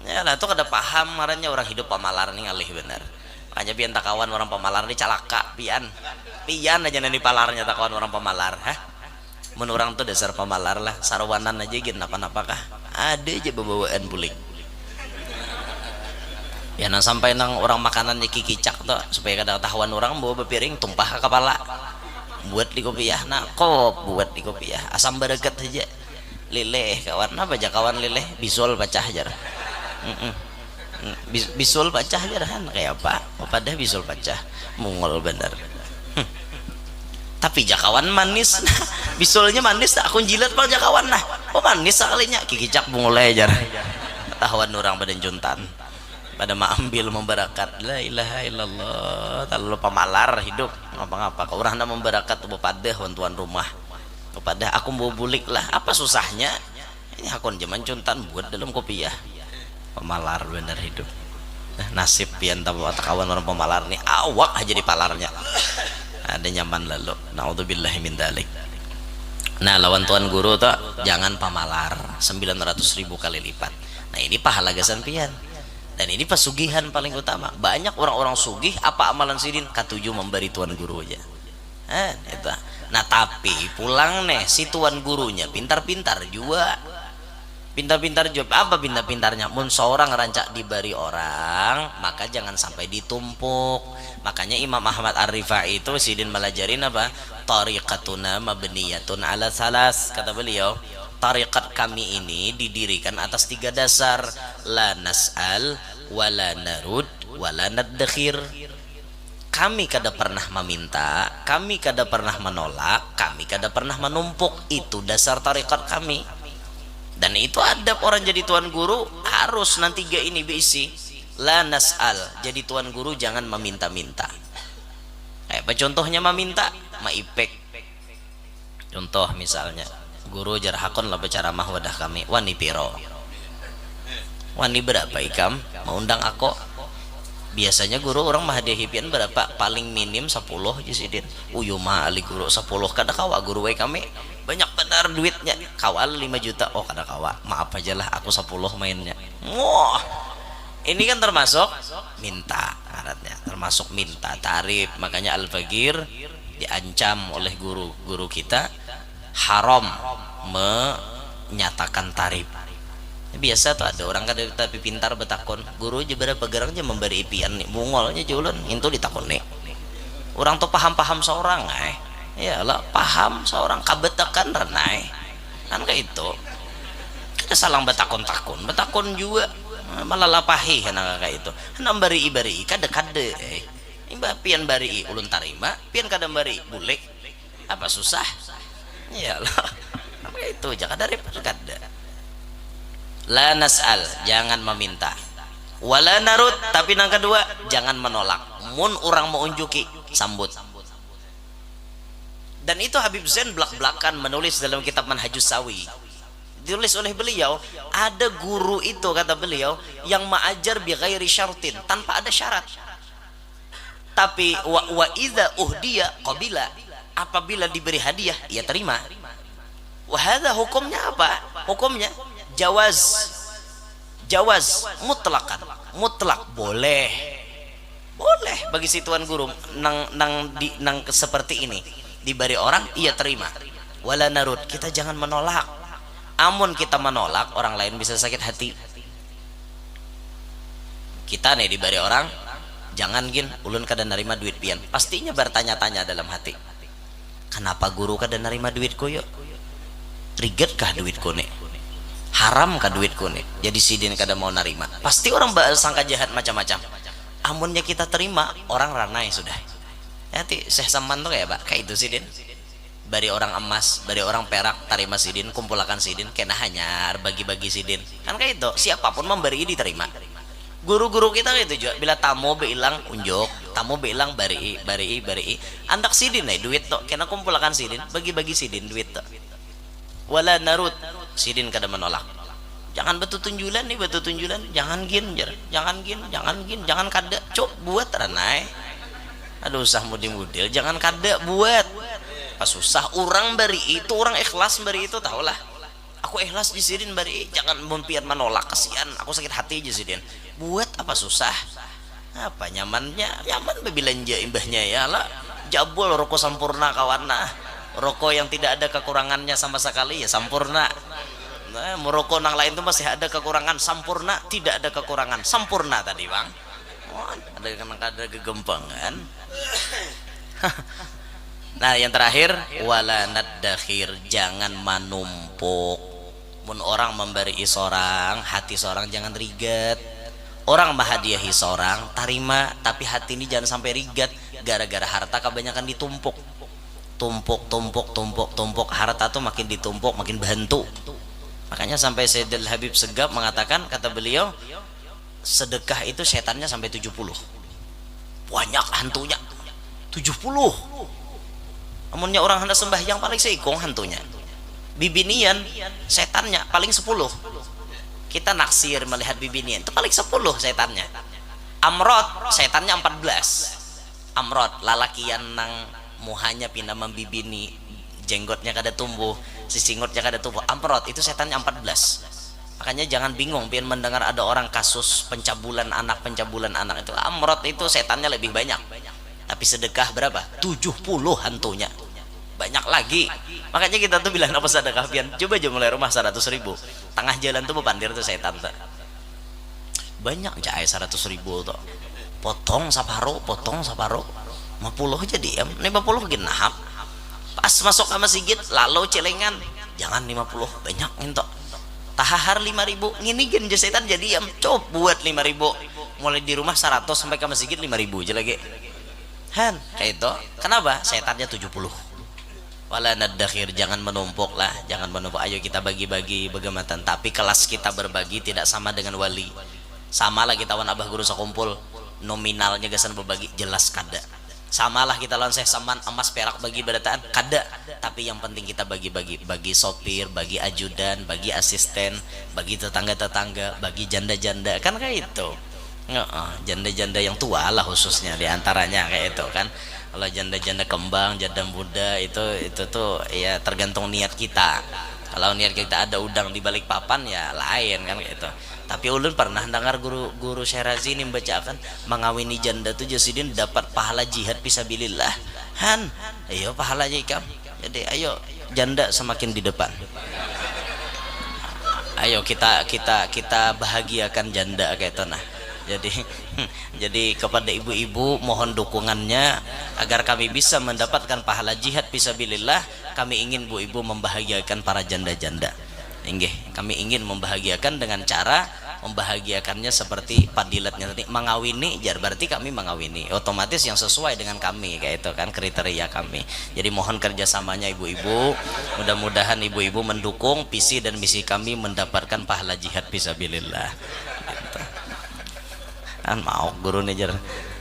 Ya lah, tu kada paham ngarannya, orang hidup pamalar ni ngalih banar. Makanya pian takawan orang pamalar ni calaka, pian. Pian aja nang dipalarnya takawan orang pamalar, hah? Mun urang tu dasar pamalar lah, saruanan aja gin napa-napa kah. Ada aja babawaan bulik. Ya nang sampai nang urang makanannya kikicak tu, supaya kada katahuan urang bawa bapiring, tumpah ka kapala. Buat di kopiah, nah kop buat di kopiah, asam baragat haja. Lilih kawan, napa ja kawan lilih? Bisul pacah jar. Mm-mm. Bis- bisul pacah jar han, kaya apa? Padah bisul pacah, mungol banar. Hmm. Tapi ja kawan manis, bisulnya manis, nah aku jilat pang ja kawan nah. Oh manis sakalinya, kikicak bungul ai jar. Katahuan urang pada juntan, pada maambil mambarakat. La ilaha illallah, talalu pamalar hidup. Ngapa-ngapa ka urang handak mambarakat tu bapadah wan tuan rumah. Bapadah aku bawa bulik lah, apa susahnya? Ini hakun ja mancuntan buat dalam kopiah. Pamalar banar hidup. Nah, nasib pian takawan orang pamalar ni, awak haja dipalarnya. Ada nyaman lalu. Naudzubillahi min dzalik. Nah, lawan tuan guru tu jangan pamalar, sembilan ratus ribu kali lipat. Nah, ini pahala gasan pian. Dan ini pesugihan paling utama. Banyak orang-orang sugih, apa amalan sidin? Katuju memberi tuan guru aja. Eh, itu. Nah, tapi pulang nih, si tuan gurunya pintar-pintar jua. Pintar-pintar jua. Apa pintar-pintarnya? Mun seorang rancak diberi orang, maka jangan sampai ditumpuk. Makanya Imam Ahmad Ar-Rifai itu sidin melajarin apa? Tariqatuna mabniyatun ala salas, kata beliau. Tarikat kami ini didirikan atas tiga dasar, la nas'al, wala narud, wala naddakhir. Kami kada pernah meminta, kami kada pernah menolak, kami kada pernah menumpuk. Itu dasar tarekat kami. Dan itu adab orang jadi tuan guru, harus nang tiga ini beisi. La nas'al, jadi tuan guru jangan meminta-minta. Kayak apa contohnya meminta? Maipek. Contoh misalnya, guru jar hakun lah bacaramah wadah kami, wani piro? Wani berapa ikam maundang ako? Biasanya guru orang mahadiahi pian berapa? Paling minim sapuluh ji sidin. Uyu ma ali guru, sapuluh kada kawa guru ai kami. Banyak banar duitnya. Kawa lima juta? Oh kada kawa, maaf haja lah aku sapuluh mainnya. Wah, ini kan termasuk minta ngarannya, termasuk minta tarif. Makanya Al-Faqir diancam oleh guru-guru kita haram menyatakan tarif. Biasa tuh ada orang kada tapi pintar betakun, guru aja berapa gerang aja memberi pian nih, bungolnya aja ulun itu ditakuni. Orang tuh paham-paham seorang eh. Ya lah, paham seorang kabetekan renai. Kan kayak itu. Kada salah betakun-takun, betakun juga. Malah lapahi anak kayak itu. Nambari ibari kada kada eh. Imbah pian bari ulun tarima, pian kada bari bulik. Apa susah? Iyalah. Apa itu? Jaka dari kada. La nas'al, jangan meminta. Wala narud, tapi nang kedua, jangan menolak. Mun orang meunjuki, sambut. Dan itu Habib Zain belak-belakan menulis dalam kitab Manhajus Sawi. Ditulis oleh beliau, ada guru itu kata beliau yang mengajar bi ghairi syartin, tanpa ada syarat. Tapi wa, wa idza uhdiya qabila, apabila diberi hadiah, ia terima. Wahada hukumnya apa? Hukumnya jawaz. Jawaz mutlakan. Mutlak boleh. Boleh bagi si tuan guru nang nang di nang seperti ini diberi orang, ia terima. Wala narud, kita jangan menolak. Amun kita menolak, orang lain bisa sakit hati. Kita nih diberi orang, jangan gin, ulun kada nerima duit pian. Pastinya bertanya-tanya dalam hati, kenapa guru kada nerima duitku yuk? Riget kah duitku nih? Haram kah duitku nih? Jadi sidin kada mau nerima. Pasti orang bersangka jahat macam-macam. Amunnya kita terima, orang ranai sudah. Hati Syekh Saman tuh kayak apa? Kayak itu sidin. Bari orang emas, bari orang perak, tarima sidin, kumpulakan sidin, kena hanyar bagi-bagi sidin. Kan kayak itu, siapapun memberi diterima. Guru-guru kita kayak itu juga, bila tamu beilang unjuk, tamu beilang bari, bari, bari. Andak sidin nih duit tuh, kena kumpulakan sidin, bagi-bagi sidin duit tuh. Wala narud, sidin kada menolak. Jangan betutunjulan nih, betutunjulan. Jangan gin, jar. Jangan gin, jangan gin, jangan kada. Cuk, buat ranai. Aduh, usah mudil-mudil, jangan kada buat. Pas susah orang bari itu, orang ikhlas bari itu, tahulah. Ku ikhlas, jar sidin, bari, jangan mun pian manolak, kasian, aku sakit hati, jar sidin. Buat apa susah? Apa nyamannya? Nyaman bebilanja imbahnya ya lah. Jabul rokok Sampoerna kawan nah. Rokok yang tidak ada kekurangannya sama sekali ya Sampoerna. Nah, merokok nang lain tuh masih ada kekurangan, Sampoerna tidak ada kekurangan, Sampoerna tadi bang. Oh, ada kena kada gegempangan. Nah, yang terakhir, wala naddakhir, jangan manumpuk. Mun orang memberi seorang, hati seorang jangan rigat. Orang menghadiahi seorang, tarima, tapi hati ini jangan sampai rigat gara-gara harta kebanyakan ditumpuk. Tumpuk, tumpuk, tumpuk, tumpuk. Harta tuh makin ditumpuk, makin bantu. Makanya sampai Sayyidil Habib Segap mengatakan, kata beliau, sedekah itu setannya sampai tujuh puluh. Banyak hantunya. Tujuh puluh. Amunnya orang hendak sembahyang paling seikung hantunya. Bibinian setannya paling sepuluh. Kita naksir melihat bibinian itu paling sepuluh setannya. Amrot setannya empat belas. Amrot lalakian nang muhanya pina membibini, jenggotnya kada tumbuh, sisingutnya kada tumbuh, amrot itu setannya empat belas. Makanya jangan bingung pian mendengar ada orang kasus pencabulan anak, pencabulan anak itu amrot itu setannya lebih banyak. Tapi sedekah berapa? Tujuh puluh hantunya. Banyak lagi. Makanya kita tuh bila nak sedekah pian, coba aja mulai rumah seratus ribu. Tengah jalan tuh bepandir tuh setan tuh. Banyak cai seratus ribu tuh. Potong saparo, potong saparo. Lima puluh aja diam, lima puluh gin nahap. Pas masuk ke masjid, lalu celengan. Jangan lima puluh, banyak ngintok. Tahahar lima ribu, ngini gin jar setan jadi am. Cop buat lima ribu. Mulai di rumah seratus sampai ke masjid lima ribu aja lagi. Han, kayak itu. Kenapa? Setannya tujuh puluh. Wala naddakhir, jangan menumpuk lah, jangan menumpuk. Ayo kita bagi-bagi begematan. Tapi kelas kita berbagi tidak sama dengan wali. Sama lah kita wan abah guru sakumpul. Nominalnya gasan berbagi jelas kada. Sama lah kita lawan Syekh Saman, emas perak bagi berataan kada. Tapi yang penting kita bagi-bagi, bagi sopir, bagi ajudan, bagi asisten, bagi tetangga-tetangga, bagi janda-janda, kan kayak itu. Heeh, janda-janda yang tua lah khususnya di antaranya kayak itu kan. Kalau janda-janda kembang, janda muda itu itu tuh ya tergantung niat kita. Kalau niat kita ada udang di balik papan ya lain kan kayak itu. Tapi ulun pernah dengar guru guru Syarazi ini membacakan mengawini janda tuh jar sidin dapat pahala jihad fisabilillah. Han, iya pahala aja ikam. Jadi ayo janda semakin di depan. Ayo kita kita kita bahagiakan janda kayak itu nah. Jadi jadi kepada ibu-ibu mohon dukungannya agar kami bisa mendapatkan pahala jihad fisabilillah. Kami ingin bu ibu membahagiakan para janda-janda. Inggih, kami ingin membahagiakan dengan cara membahagiakannya seperti padilatnya tadi mengawini jar berarti kami mengawini otomatis yang sesuai dengan kami kayak itu kan kriteria kami. Jadi mohon kerjasamanya ibu-ibu. Mudah-mudahan ibu-ibu mendukung visi dan misi kami mendapatkan pahala jihad fisabilillah. Gitu. Kan mau guru nih jar.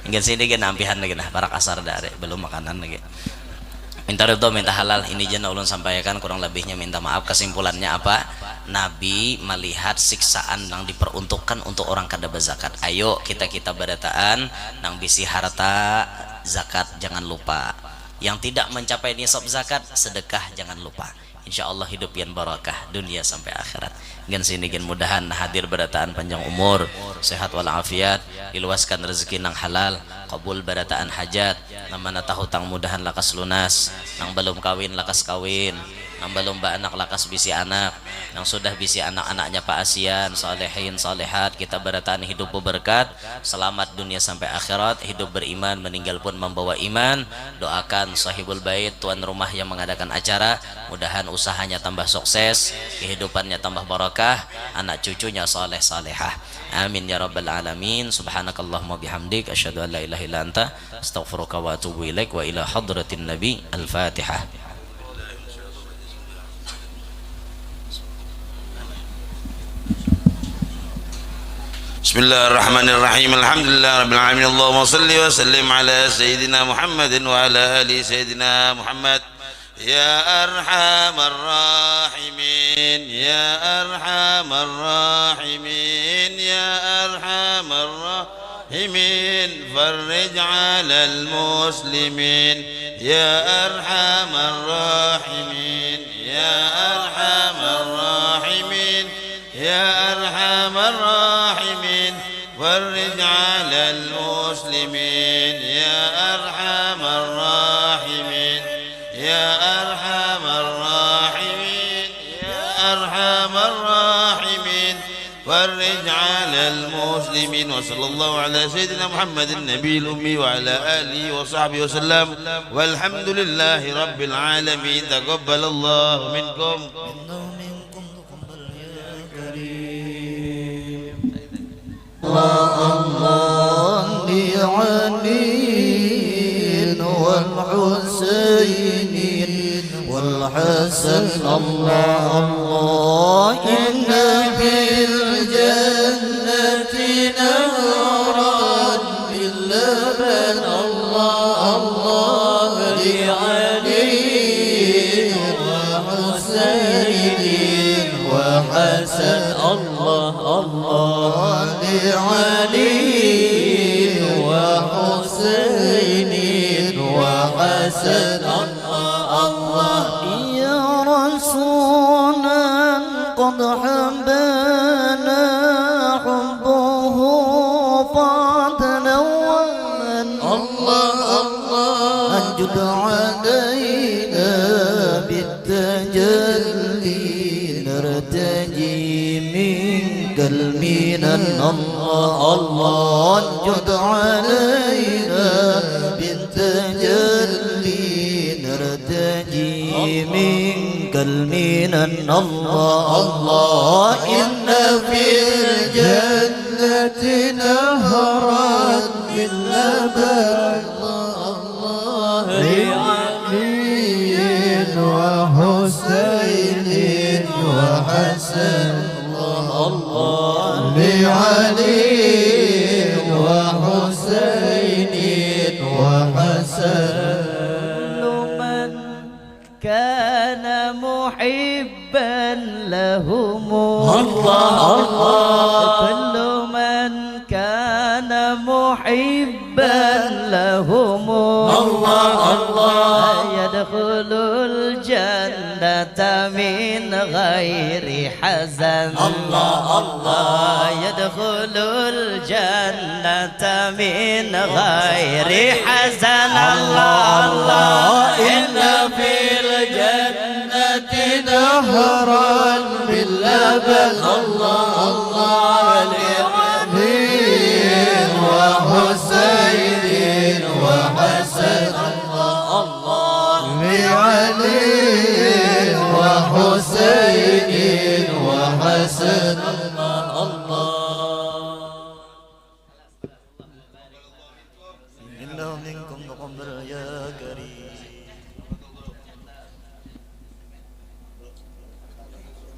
Ingin sini gini ampihan lagi nah parak asar dari belum makanan lagi. Minta ridho minta halal ini jen ulun sampaikan kurang lebihnya minta maaf. Kesimpulannya apa? Nabi melihat siksaan yang diperuntukkan untuk orang kada berzakat. Ayo kita kita berataan nang bisi harta zakat jangan lupa. Yang tidak mencapai nisab zakat sedekah jangan lupa. Insya Allah hidup yang barakah dunia sampai akhirat. Gen sini gen mudahan hadir berataan panjang umur, sehat walafiat, diluaskan rezeki nang halal, kabul barataan hajat, nang mana tahutang mudahan lakas lunas, nang balum kawin lakas kawin, nang balum baanak lakas bisi anak, nang sudah bisi anak-anaknya paasian, salehin, salehat, kita barataan hidup beberkat, selamat dunia sampai akhirat, hidup beriman, meninggal pun membawa iman. Doakan sahibul bait, tuan rumah yang mengadakan acara, mudahan usahanya tambah sukses, kehidupannya tambah barakah, anak cucunya saleh salehah. Amin ya rabbal alamin. Subhanakallahumma bihamdik, asyhadu an la ilaha illa anta, astaghfiruka wa atubu ilaik. Wa ila hadratin nabi. Al-Fatihah. Bismillahirrahmanirrahim. Alhamdulillah rabbil alamin. Allahumma salli wa sallim ala sayyidina Muhammadin wa ala ali sayyidina Muhammad. Ya arhamar rahimin, ya arhamar rahimin, ya arhamar rahimin, farrij alal muslimin, ya arhamar rahimin, ya arhamar rahimin. يا أرحم الراحمين، فرج على المسلمين. يا أرحم الراحمين، يا أرحم الراحمين، يا أرحم الراحمين، فرج على المسلمين. وصلى الله على سيدنا محمد النبي الأمي وعلى آله وصحبه وسلم. والحمد لله رب العالمين. تقبل الله منكم. الله، الله لعلي والحسين والحسن. الله، الله إن في الجنة نهرا من لبن. الله، الله لعلي وحسين وحسن. الله، الله لعلي وحسين وحسن. الله، الله يا رسولا قد حبانا حبه فاتنوّل. الله، الله أنجد علينا بالتجلي نرتجي منك المنن. الله، الله أنجد علينا بالتجلي نرتجي منك المنن. الله، الله إن في الجنة نهرا من لبن. الله، الله لعلي وحسين وحسن. الله، الله لعلي وحسين وحسن. كل من كان محبا لهم. الله، الله كل من كان محبا لهم. الله، الله يدخل الجنة من غير حزن. الله، الله يدخل الجنة من غير حزن. الله، الله إن في الجنة نهرا من لبن. الله